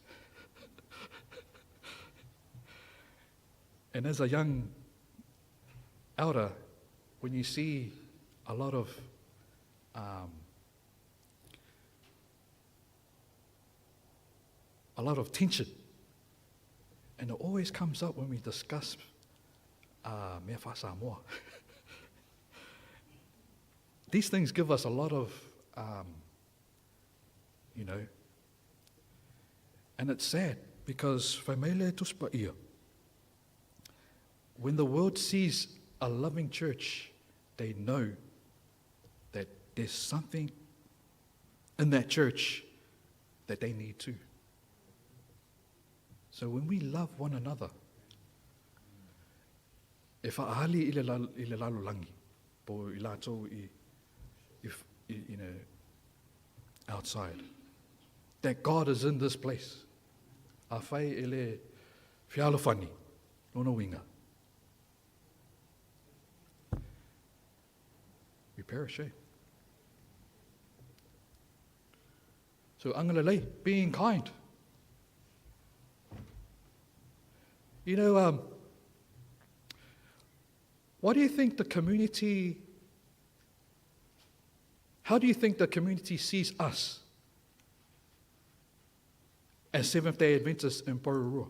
And as a young elder, when you see a lot of a lot of tension, and it always comes up when we discuss mea wha Samoa. These things give us a lot of you know, and it's sad because whaimele tuspa ia. When the world sees a loving church, they know that there's something in that church that they need too. So when we love one another, e whaahali i le i le lalolangi, po i lātou i, if, i, you know, outside, that God is in this place. A whai e le whialofani, lona winga. perish, eh? So, angalalei, being kind. You know, um, what do you think the community, how do you think the community sees us as Seventh day Adventists in Porirua?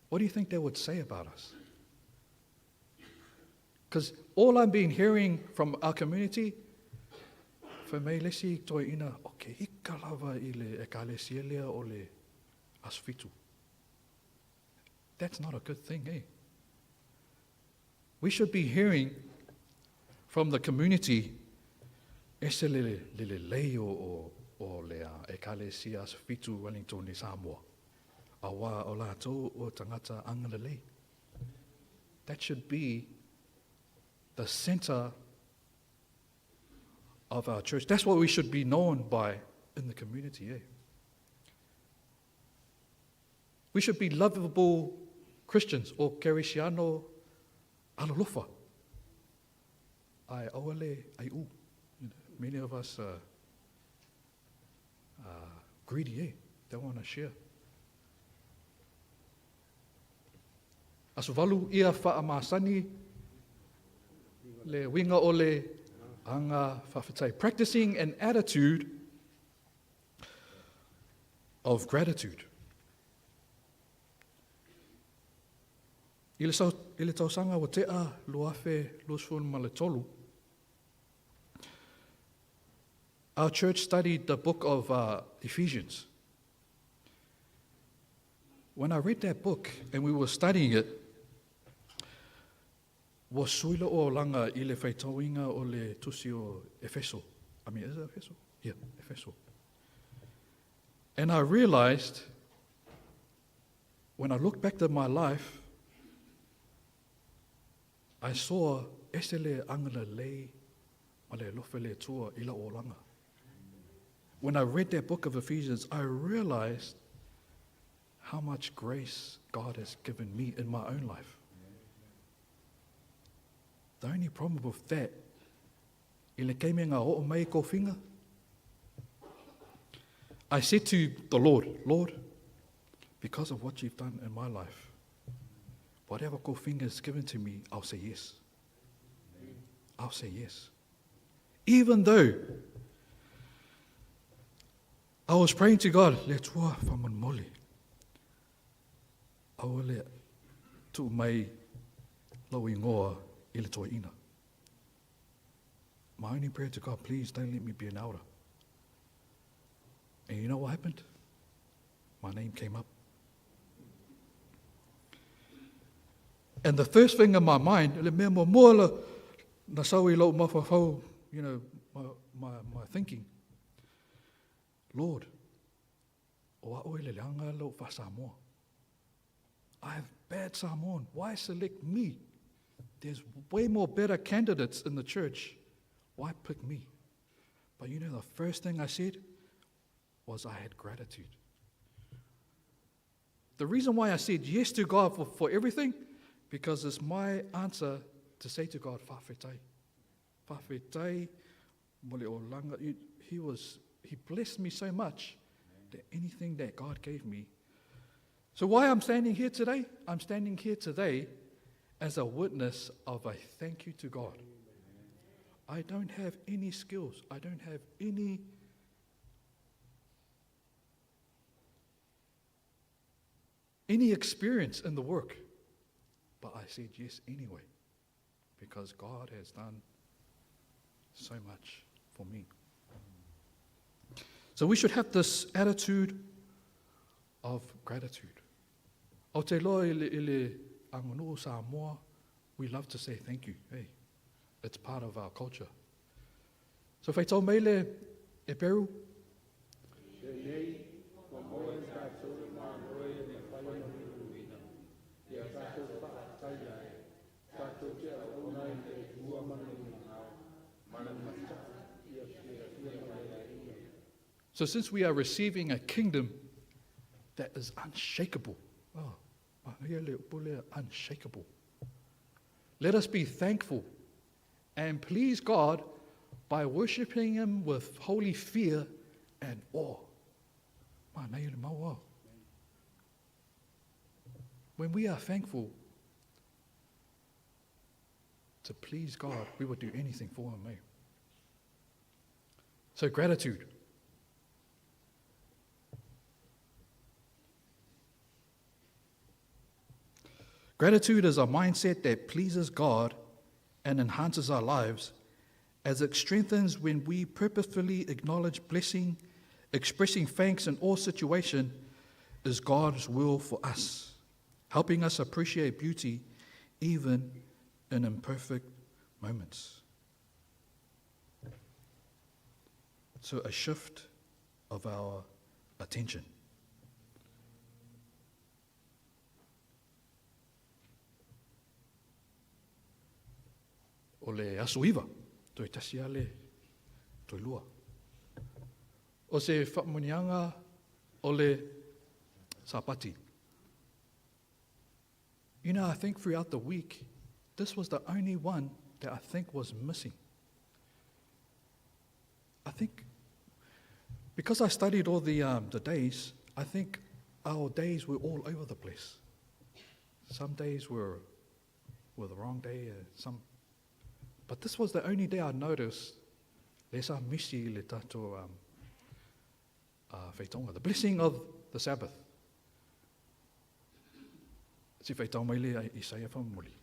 What do you think they would say about us? Because all I've been hearing from our community, fai mai le isi toeaina, o ke ika lava i le ekalesia lea o le Aso Fitu. That's not a good thing, eh? We should be hearing from the community, ese le, le lelei o, o, o le uh, ekalesia Aso Fitu Wellington i Samoa. Aua o latou o tagata agalelei. That should be the center of our church. That's what we should be known by in the community, eh? We should be lovable Christians or Kerisiano alalofa. Ai auale ai u. You know, many of us are, are greedy, eh? They want to share. Aso valu ia faamasani le uiga o le aga faafetai. Practicing an attitude of gratitude. I le, sau, i le tausaga ua tea 2023, our church studied the book of uh, Ephesians. When I read that book and we were studying it, ua sui lou olaga i le faitauina o le tusi o Efeso. I mean, is it Efeso? Yeah, Efeso. And I realized when I looked back at my life, I saw ese le agalelei ma le alofa o le Atua i lou olaga. When I read that book of Ephesians, I realized how much grace God has given me in my own life. The only problem with that, i le taimi nga oo mai kofiga, I said to the Lord, Lord, because of what you've done in my life, whatever kofiga is given to me, I'll say yes. I'll say yes. Even though I was praying to God, le Atua faamolemole. Aua le tuu mai lou igoa i le toeaina. My only prayer to God, please don't let me be an elder. And you know what happened? My name came up. And the first thing in my mind, le mea muamua la, na sau i lou mafaufau, you know, my, my, my thinking, Lord, o a'u e le leaga lou faa-Samoa. I have bad Samoan. Why select me? There's way more better candidates in the church. Why pick me? But you know, the first thing I said was I had gratitude. The reason why I said yes to God for, for everything, because it's my answer to say to God, Fa'afetai. Fa'afetai mo le olaga. He was, he blessed me so much that anything that God gave me. So why I'm standing here today? I'm standing here today as a witness of a thank you to God. I don't have any skills. I don't have any any experience in the work. But I said yes anyway, because God has done so much for me. So we should have this attitude of gratitude. Ou te iloa i le, i le aganuu Samoa, we love to say thank you. Hey, it's part of our culture. So faitau mai le Eperu. Penei, ua maua e tatou le Malo e mafai ona liuliuina, ia tatou faafetai ai, tatou te auauna i le Atua ma le migao, ma le mataʻu ia fiafia mai ai ia. So since we are receiving a kingdom that is unshakable, oh, manaia le upu lea, unshakable. Let us be thankful. And please God by worshiping Him with holy fear and awe. When we are thankful to please God, we would do anything for Him. Eh? So, gratitude. Gratitude is a mindset that pleases God and enhances our lives as it strengthens when we purposefully acknowledge blessing, expressing thanks in all situation is God's will for us, helping us appreciate beauty even in imperfect moments. So, a shift of our attention. O le aso iva, toe tasi a le toe lua. O se whaamunianga o le Sapati. You know, I think throughout the week, this was the only one that I think was missing. I think because I studied all the, um, the days, I think our days were all over the place. Some days were, were the wrong day, uh, some, but this was the only day I noticed lesa misi le tato um, uh, the blessing of the Sabbath. Si whaitau mai le Isaia whamuli.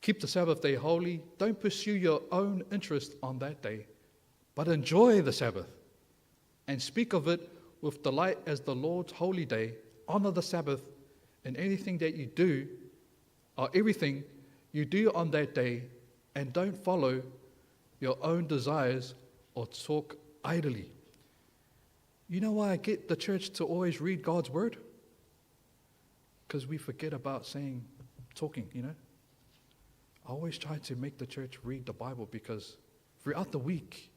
Keep the Sabbath day holy. Don't pursue your own interest on that day, but enjoy the Sabbath and speak of it with delight as the Lord's holy day. Honor the Sabbath in anything that you do, or everything you do on that day, and don't follow your own desires or talk idly. You know why I get the church to always read God's word? Because we forget about saying, talking, you know? I always try to make the church read the Bible because throughout the week,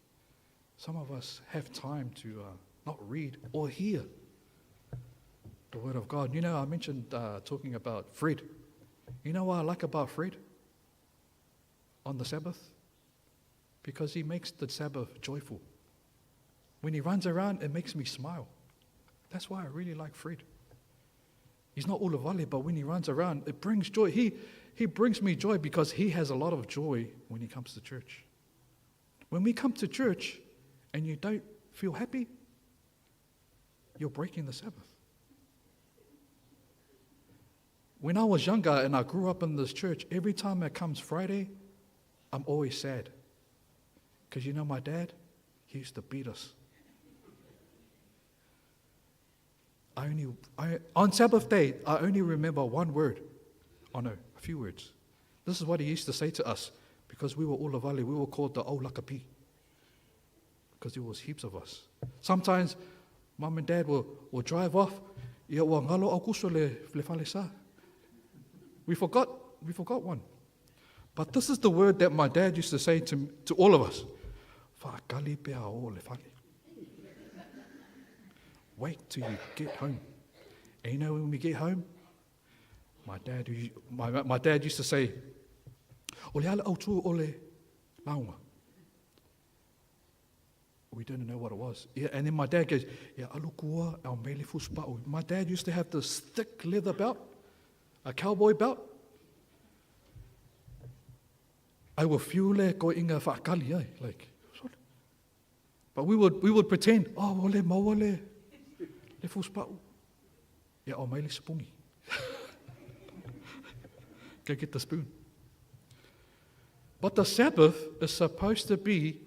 some of us have time to uh, not read or hear the Word of God. You know, I mentioned uh, talking about Fred. You know what I like about Fred on the Sabbath? Because he makes the Sabbath joyful. When he runs around, it makes me smile. That's why I really like Fred. He's not ulavale, but when he runs around, it brings joy. He, he brings me joy because he has a lot of joy when he comes to church. When we come to church and you don't feel happy, you're breaking the Sabbath. When I was younger and I grew up in this church, every time it comes Friday, I'm always sad. Because you know, my dad, he used to beat us. I only, I, on Sabbath day, I only remember one word. Oh no, a few words. This is what he used to say to us because we were all valley, we were called the Aulakapi because there was heaps of us. Sometimes mom and dad will, will drive off. Ia ua ngalo au kuso le, le fale sa. We forgot, we forgot one. But this is the word that my dad used to say to, to all of us. Whakali pea o le fale. Wait till you get home. And you know when we get home, my dad, my, my dad used to say, O le ala au tu o le launga. We didn't know what it was. Yeah, and then my dad goes, yeah, alukua au mele fuspa'u. My dad used to have this thick leather belt, a cowboy belt. I will fuel ko inga whakali, eh? Like, but we would, we would pretend, oh, ole maua le, le fuspa'u. Yeah, o mele sapungi. Go get the spoon. But the Sabbath is supposed to be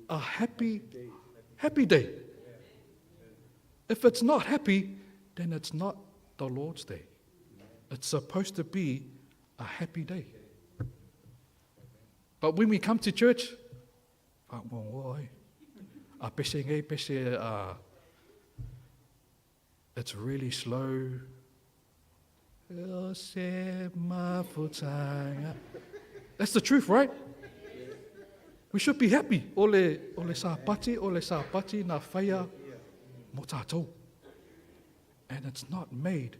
a happy, happy day. If it's not happy, then it's not the Lord's day. It's supposed to be a happy day. But when we come to church, A pese nei pese it's really slow. That's the truth, right? We should be happy. O le, o le Sapati, o le Sapati na whaia mo tātou. And it's not made.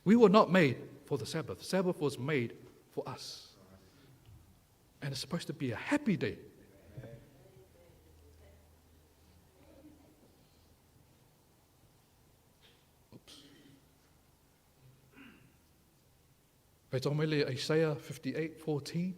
We were not made for the Sabbath. The Sabbath was made for us. And it's supposed to be a happy day. Oops. Whaitomele Isaiah 58:14.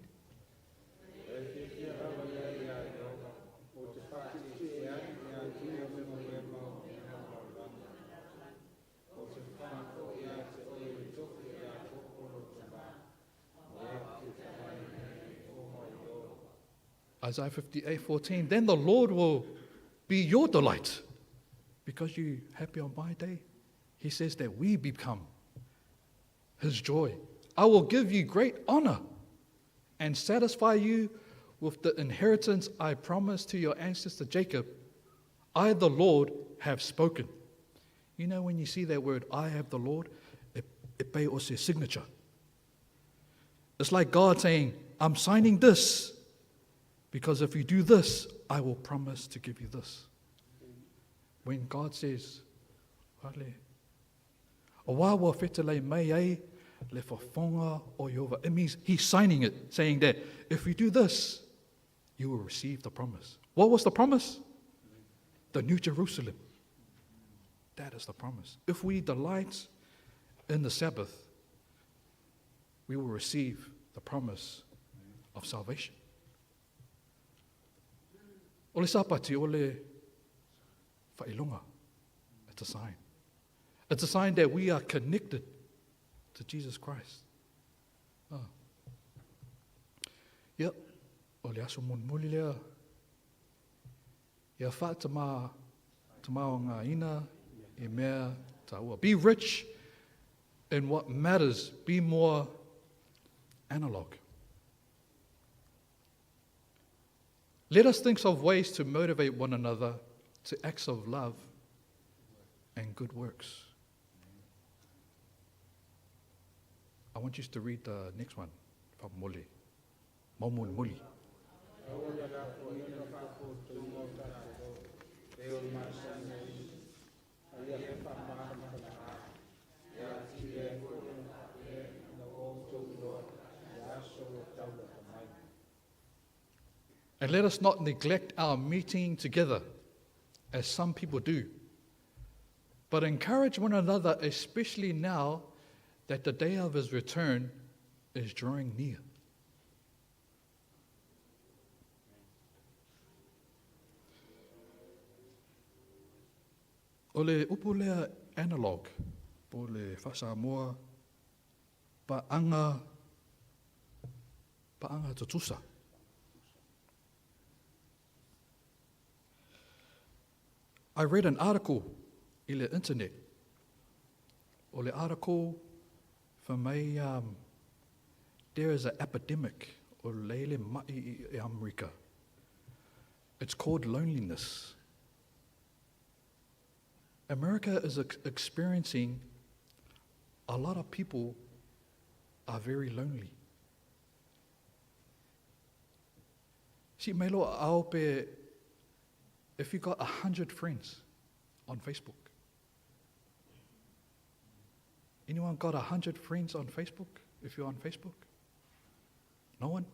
Isaiah 58:14. Then the Lord will be your delight. Because you happy on my day, he says that we become his joy. I will give you great honor and satisfy you with the inheritance I promised to your ancestor Jacob. I, the Lord, have spoken. You know, when you see that word, I have the Lord, it pay also a signature. It's like God saying, I'm signing this because if you do this, I will promise to give you this. When God says, Wale, o wā ua whetelei mai ai le whafonga o Iova. It means he's signing it, saying that if you do this, you will receive the promise. What was the promise? The New Jerusalem. That is the promise. If we delight in the Sabbath, we will receive the promise of salvation. O le Sapati, o le whailonga. It's a sign. It's a sign that we are connected to Jesus Christ. Ah. Ia, o le aso mulimuli lea, ia whaatama tamao ngā ina i mea tāua. Be rich in what matters. Be more analog. Let us think of ways to motivate one another to acts of love and good works. I want you to read the next one from Muli. Momon Muli. And let us not neglect our meeting together, as some people do, but encourage one another, especially now that the day of his return is drawing near. O le upu lea analog, po le faa-Samoa, pa'anga, pa'anga tutusa. I read an article i le internet. O le article for mai there is an epidemic o leile ma'i i Amerika. It's called loneliness. America is experiencing a lot of people are very lonely. See, melo aope, if you got 100 friends on Facebook. Anyone got 100 friends on Facebook, if you're on Facebook? No one?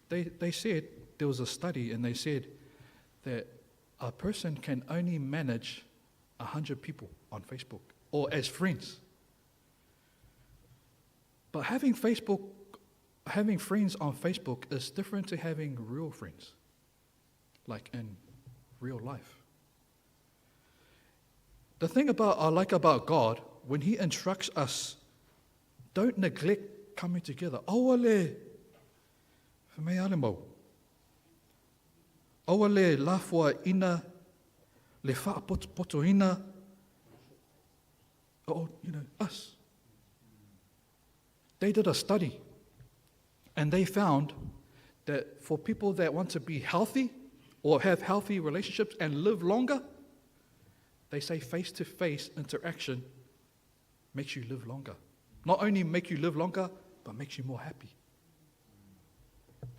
They said, there was a study and they said that a person can only manage 100 people on Facebook or as friends. But having friends on Facebook is different to having real friends, like in real life. The thing I like about God, when he instructs us, don't neglect coming together. Aua le, whamei ale mau. Aua le lafua ina, le whaapotopoto ina. Oh, you know, us. They did a study and they found that for people that want to be healthy, or have healthy relationships and live longer? They say face-to-face interaction makes you live longer. Not only make you live longer, but makes you more happy.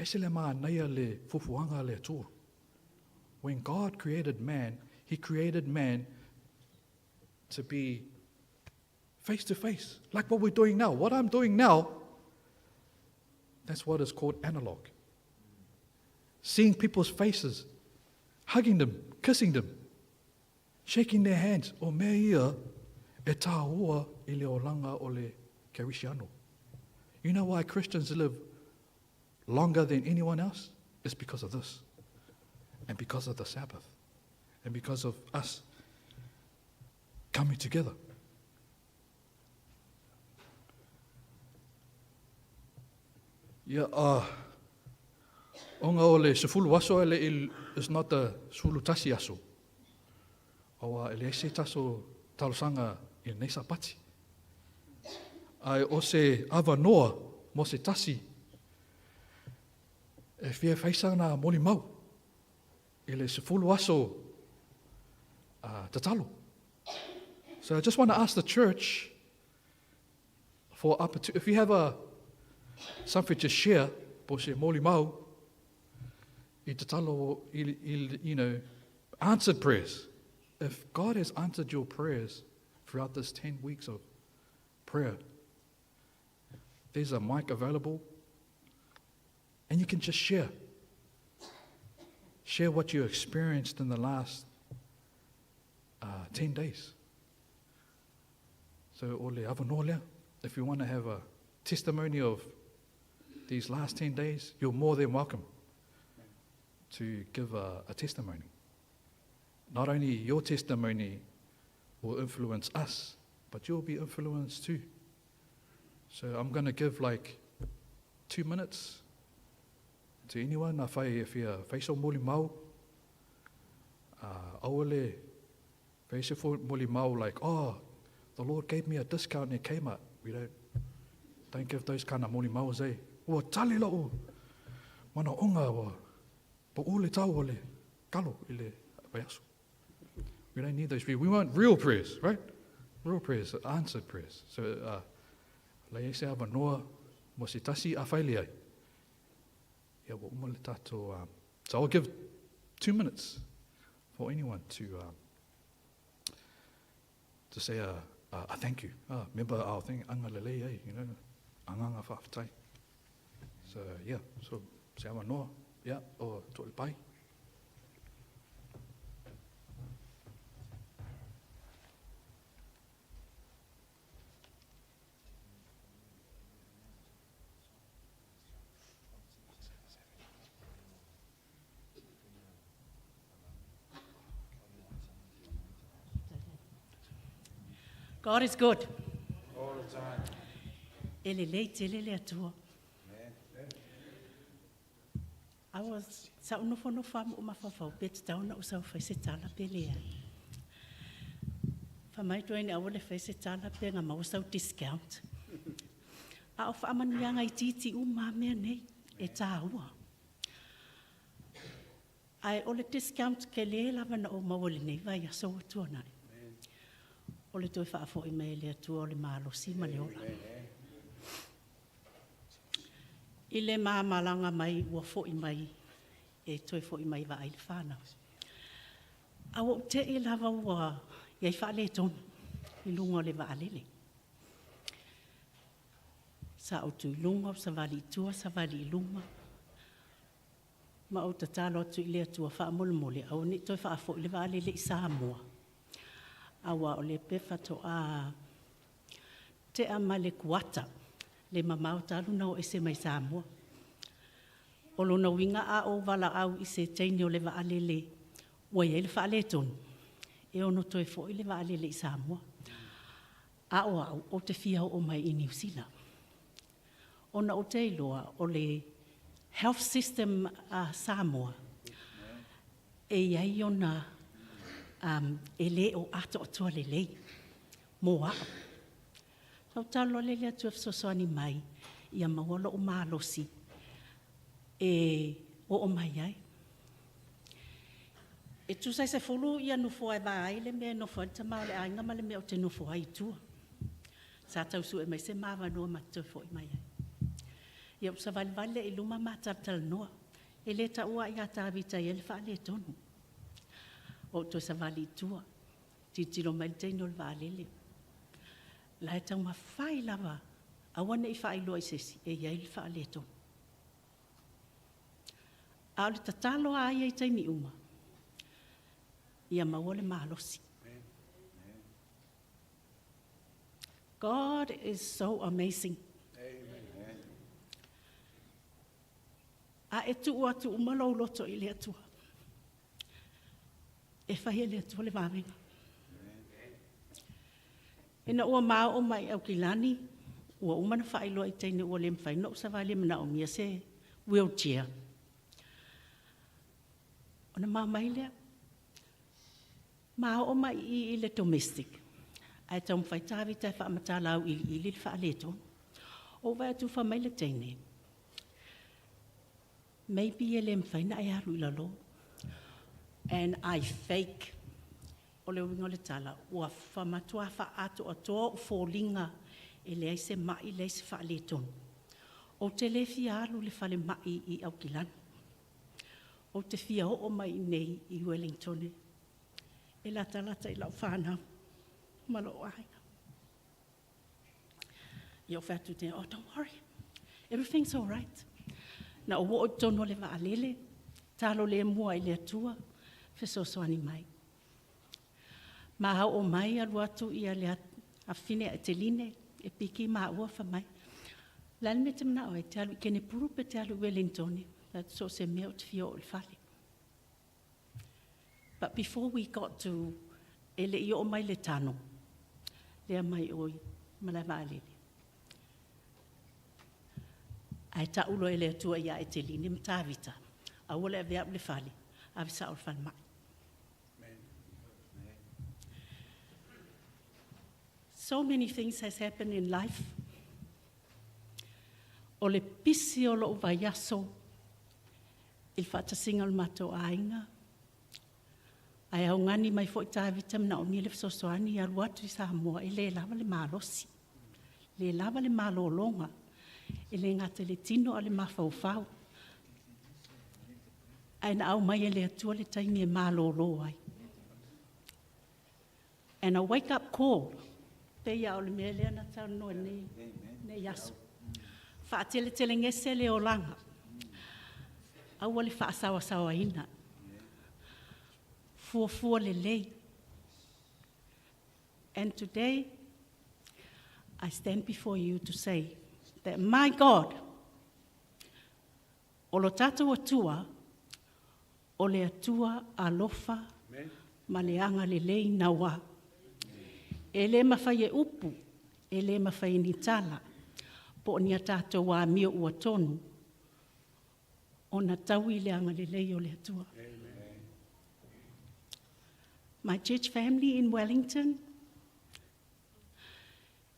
Ese le manaia le fufuanga le Atua. When God created man, he created man to be face-to-face, like what we're doing now. What I'm doing now, that's what is called analog. Seeing people's faces, hugging them, kissing them, shaking their hands. O mea ia e tāua i le olanga o le Kerisiano. You know why Christians live longer than anyone else? It's because of this. And because of the Sabbath. And because of us coming together. Ia, onga o le sefulu aso ele il, is not the sefulu tasi aso. Aua ele ese taso talosanga i nei sapati. Ai o se ava noa mo se tasi e fia whaisa ngā moli mau i le sefulu aso tatalo. So I just want to ask the church for opportunity. If you have a something to share, po se moli mau, i tatalo, i, you know, answered prayers. If God has answered your prayers throughout this 10 weeks of prayer, there's a mic available, and you can just share. Share what you experienced in the last 10 days. So, ole avanoa lea, if you want to have a testimony of these last 10 days, you're more than welcome to give a testimony. Not only your testimony will influence us, but you'll be influenced too. So I'm going to give like 2 minutes to anyone. A whai e whia whaiso moli mau, awale whaiso moli mau like, oh, the Lord gave me a discount at Kmart. We don't give those kind of moli maus, eh? Ua tali lau mana onga ua po ule tau ole kalo i le vaiaso. We don't need those prayers. We want real prayers, right? Real prayers, answered prayers. So, lei ese avanoa mo se tasi a whaile ai. Ia, ua uma le tātou, so I'll give 2 minutes for anyone to say a thank you. Remember our thing, anga lelei ai, you know, anganga whawhitai. So, yeah, so se avanoa, yeah, o tō le pai. God is good. All the time. E le lei tele le atua. I was sa unofo no fa mo mafafau pe te tau na o sa fai se tala pe le ai. Fa mai toi ni awole fai se tala pe nga mau sau discount. A o fa amanuianga i titi u ma mea nei e tāua. Ai o le discount ke le lava na o mawole nei vai a so atua nai. O le toi whaafo i mai le atua o le malosi ma le ola. I le māmalanga mai ua foi mai e toi foi mai wa ai le whānau. A o te i lava ua iai whaale tonu i lunga o le waalele. Sa o tui lunga, sa wali i tua, sa wali i luma. Ma o tatalo atu i le atua whaamolomole, au ni toi whaafo i le waalele i Samoa. Awa o le pefa to a te a male kuata, le mamau talu na o ese mai Samoa. O lona winga a o wala au i se teine o le waalele, ua iai le whaale tonu. E ono toi fo i le waalele i Samoa. A o au o te fia o mai i New Zealand. Ona o te iloa o le health system a Samoa. E iai ona e le o ato atua le lei. Mō ao. Sau talo le le atua fesoasoani mai ia maua lou malosi e oo mai ai. E tusa i se 10 ia nofoa e va ai le mea e nofo ai le tama o le aiga ma le mea ou te nofo ai i tua. Sa tau sue mai se ma avanoa ma te toe fo'i mai ai. Ia ou savalivali lea i luma ma talatalanoa. E le taua ia Tavita i ai le faaletonu. Ou toe savali i tua. Tilotilo mai le teine o le vaalele. La e taumafai lava, aua ne i faailoa i se isi, e i ai le faaletonu. A o le tatalo a ia i taimi uma, ia maua le malosi. God is so amazing. Amen. A e tuu atu uma lou loto i le Atua. E fai e le Atua le vavega. Ina ua maoo mai Aukilani, ua uma na faailoa i teine ua le mafai ona ou savali e manaomia se wheelchair. Ona ma mai lea, ma oo mai i i le domestic, ae taumafai Tavita e faamatala auiliili le faaletonu. Ou vaai atu fai mai le teine, maybe e le mafai ona e alu i lalo. And I fake. O le uiga o le tala, ua matua faaatoatoa ou foliga e leai se mai, leai se faaletonu. Ou te le fia alu i le falemai i Aukilani. Ou te fia oo mai i nei i Wellington e latalata i lau whānau ma lou aiga. Ia ou fai atu te, oh, don't worry, everything's all right. Na ou oo i totonu o le vaalele, talo le mua i le Atua, fesoasoani mai. Ma oo mai alu atu ia le afine a Eteline, e piki maua fai mai. Le a le mea e te manao ai, te alu i Kenepuru pe te alu i Wellington, so o se mea ou te fia oo i le fale. But before we got to, e le i oo mai le tano, lea mai oi, malae vaalele. Ae tau loa e le Atua ia Eteline ma Tavita, aua le ave au i le fale, ave sao i le falemai. So many things has happened in life. O le pisi o lou vaiaso i le faatasiga o le matou aiga, ae augani mai foi Tavita manaomia le fesoasoani alu atu i Samoa, e le lava le malosi, le lava le malologa, e le gata i le tino a o le mafaufau. Ae na aumai e le Atua le taimi e malolo ai. And a wake up call, pei o le mea lea na saunoa nei, nei aso. Faateletelegese le olaga, aua le faasaoasaoaina. Fuafua lelei. And today, I stand before you to say that my God, o lo tatou Atua, o le Atua alofa ma le agalelei naua. E le mafai e upu, e le mafai e ni tala, po o ni a tatou amio ua tonu, ona taui le agalelei o le Atua. My church family in Wellington,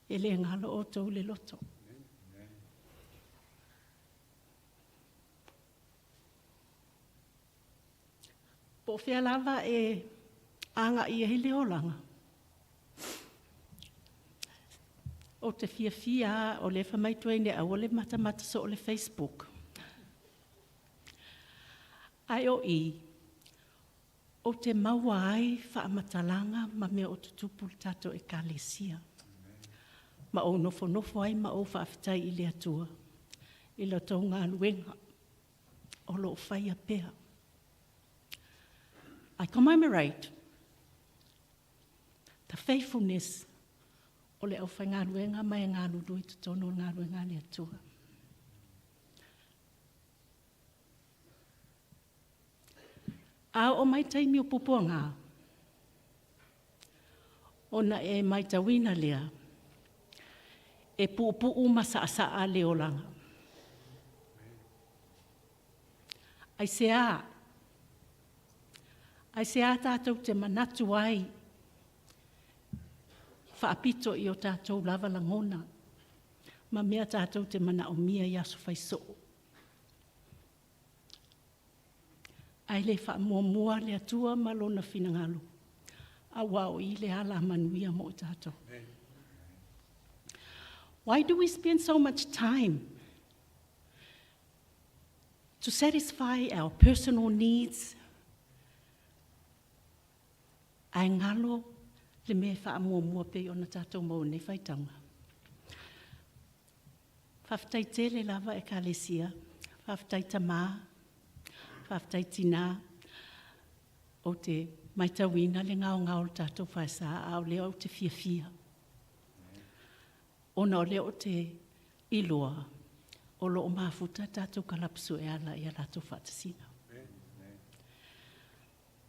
e le galo outou le loto. Po o fea lava e agai ai le olaga. Ou te fiafia o le fai mai tuai aua le matamata so o le Facebook. Ae o i, ou te maua ai faamatalaga ma mea o tutupu le tatou ekalesia. Ma ou nofonofo ai ma ou faafetai i le Atua i la tou galuega o loo faia pea. I commemorate the faithfulness o le aufaigaluega ma e galulue i totonu o le galuega a le Atua. A oo mai taimi o puapuaga, ona e matauina lea, e puupuu ma saasaa le olaga. Aisea? Aisea tatou te manatu ai faapito i o tatou lava lagona ma mea tatou te manaomia i aso faisoo. Ae le faamuamua le Atua ma Lona finagalo, aua o i le ala manuia mo i tatou. Why do we spend so much time to satisfy our personal needs? Ae galo le mea e faamuamua pei ona tatou maua nei faitauga. Faafetai tele lava Ekalesia, faafetai tamā, faafetai tinā, ou te matauina le gaogao o le tatou faesa, a o lea ou te fiafia. Ona o lea ou te iloa o lo o mafuta tatou kalapu e ala i a latou faatasiga.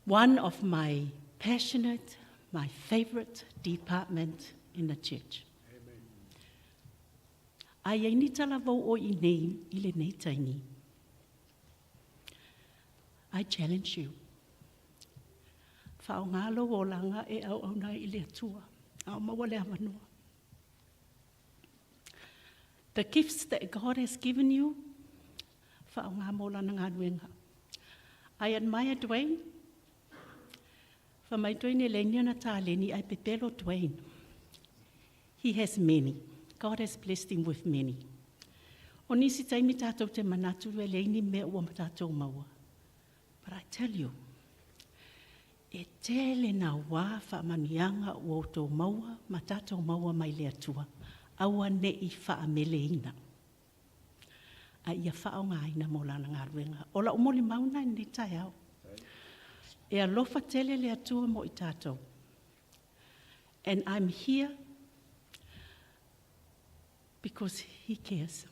One of my passionate, my favorite department in the church. A iai ni talavou o i nei i lenei taimi. I challenge you. Faaaoga lou olaga e auauna ai i le Atua, a o maua le avanoa. The gifts that God has given you, faaaoga mo lana galuega. I admire Dwayne. Fa mai Dwayne e leai ni ona taleni ae pepelo Dwayne. He has many. God has blessed him with many. O nisi taimi tatou te manatu e leai ni mea ua tatou maua. But I tell you, e tele nā wā faamanuiaga ua outou maua ma tatou maua mai le Atua, aua ne i faameleina, a ia faaaogaina mo lana galuega. O lau molimau lena i lenei taeao. E alofa tele le Atua mo i tatou. And I'm here because he cares.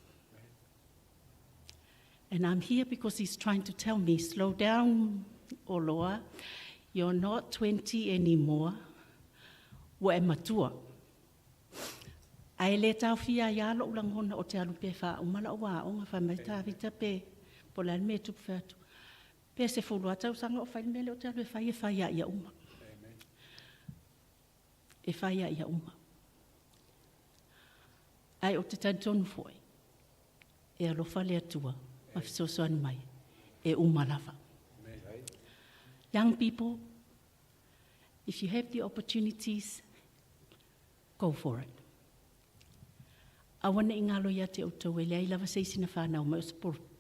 And I'm here because he's trying to tell me, slow down, Oloa, you're not 20 anymore. Ua e matua. Ae le taofia ai lava lou lagona o te alu pea e faauma lau aoga, fai mai Tavita pe po o le a le mea e tupu fai atu. Pe 10 lava tausaga o fai le mea lea ou te alu e fai, e fai lava ia uma. E fai lava ia uma. Ae ou te talitonu foi, e alofa le Atua ma fesoasoani mai, e uma lava. Young people, if you have the opportunities, go for it. Aua ne i galo ia te outou e leai lava se isi na fanau mai o se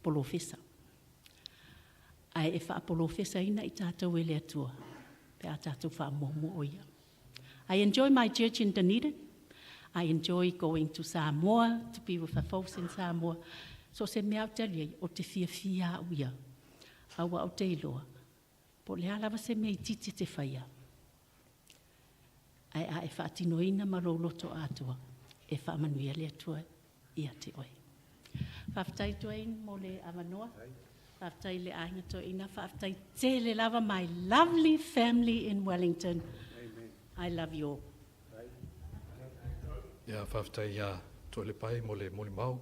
polofesa. Ae e faapolofesaina i tatou e le Atua pe a tatou faamuamua o ia. I enjoy my church in Dunedin. I enjoy going to Samoa, to be with the folks in Samoa. So se mea ou te alu ai, o te fiafia au ia. Aua ou te iloa, po o le a lava se mea itiiti e te faia, ae a e faatinoina ma lou loto atoa, e faamanuia le Atua ia te oe. Faafetai Dwayne mo le avanoa. Faafetai i le aiga toeaina. Faafetai tele lava my lovely family in Wellington. I love you all. Ia, faafetai ia Toalepai mo le molimau.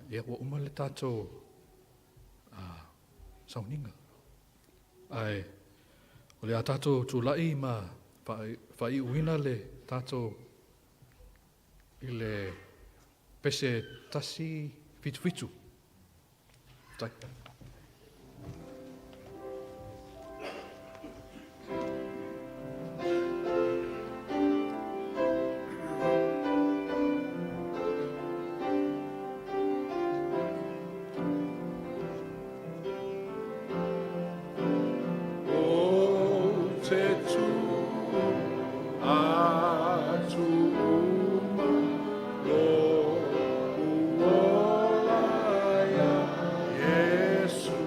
Ia, ua uma le tatou sauniga. Ae o le a tatou tulai ma faaiuina le tatou i le pese 177. Faafetai. Ou te tū atu uma lo'u ola iā Iesu.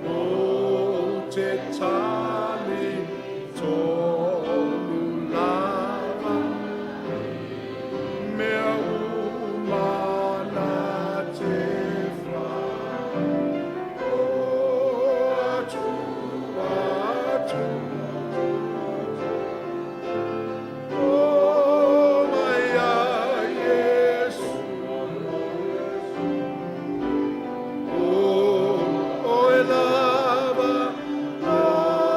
Ou te tali tonu lava i mea uma na te wha atu atu. O mai ia Iesu. O oe lava lo'u.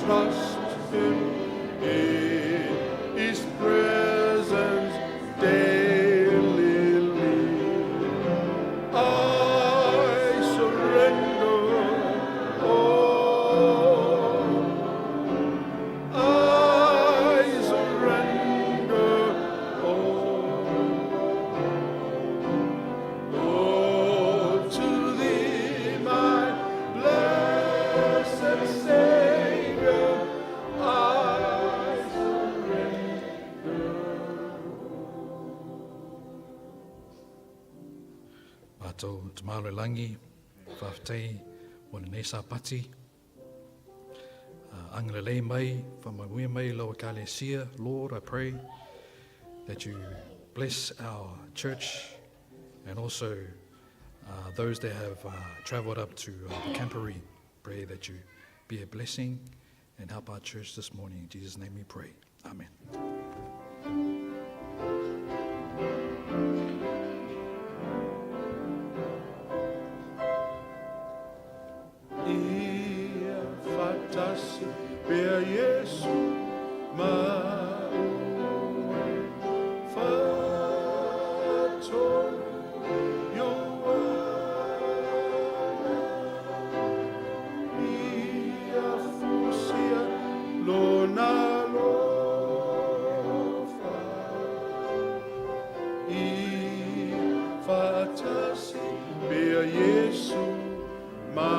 trust Him in His presence daily live. I surrender all. I surrender all. Oh, to thee, my blessed Savior, I surrender. Mātou te malo i langi, whawhitei o lenei sāpati. Angalelei mai, whamauia mai lau ekalesia. Lord, I pray that you bless our church and also those that have traveled up to the Camporee. Pray that you be a blessing and help our church this morning. In Jesus' name we pray. Amen. Ia faatasi pea Iesu ma oe Faatonu Ioane Ia fusia lona alofa Ia faatasi pea Iesu ma.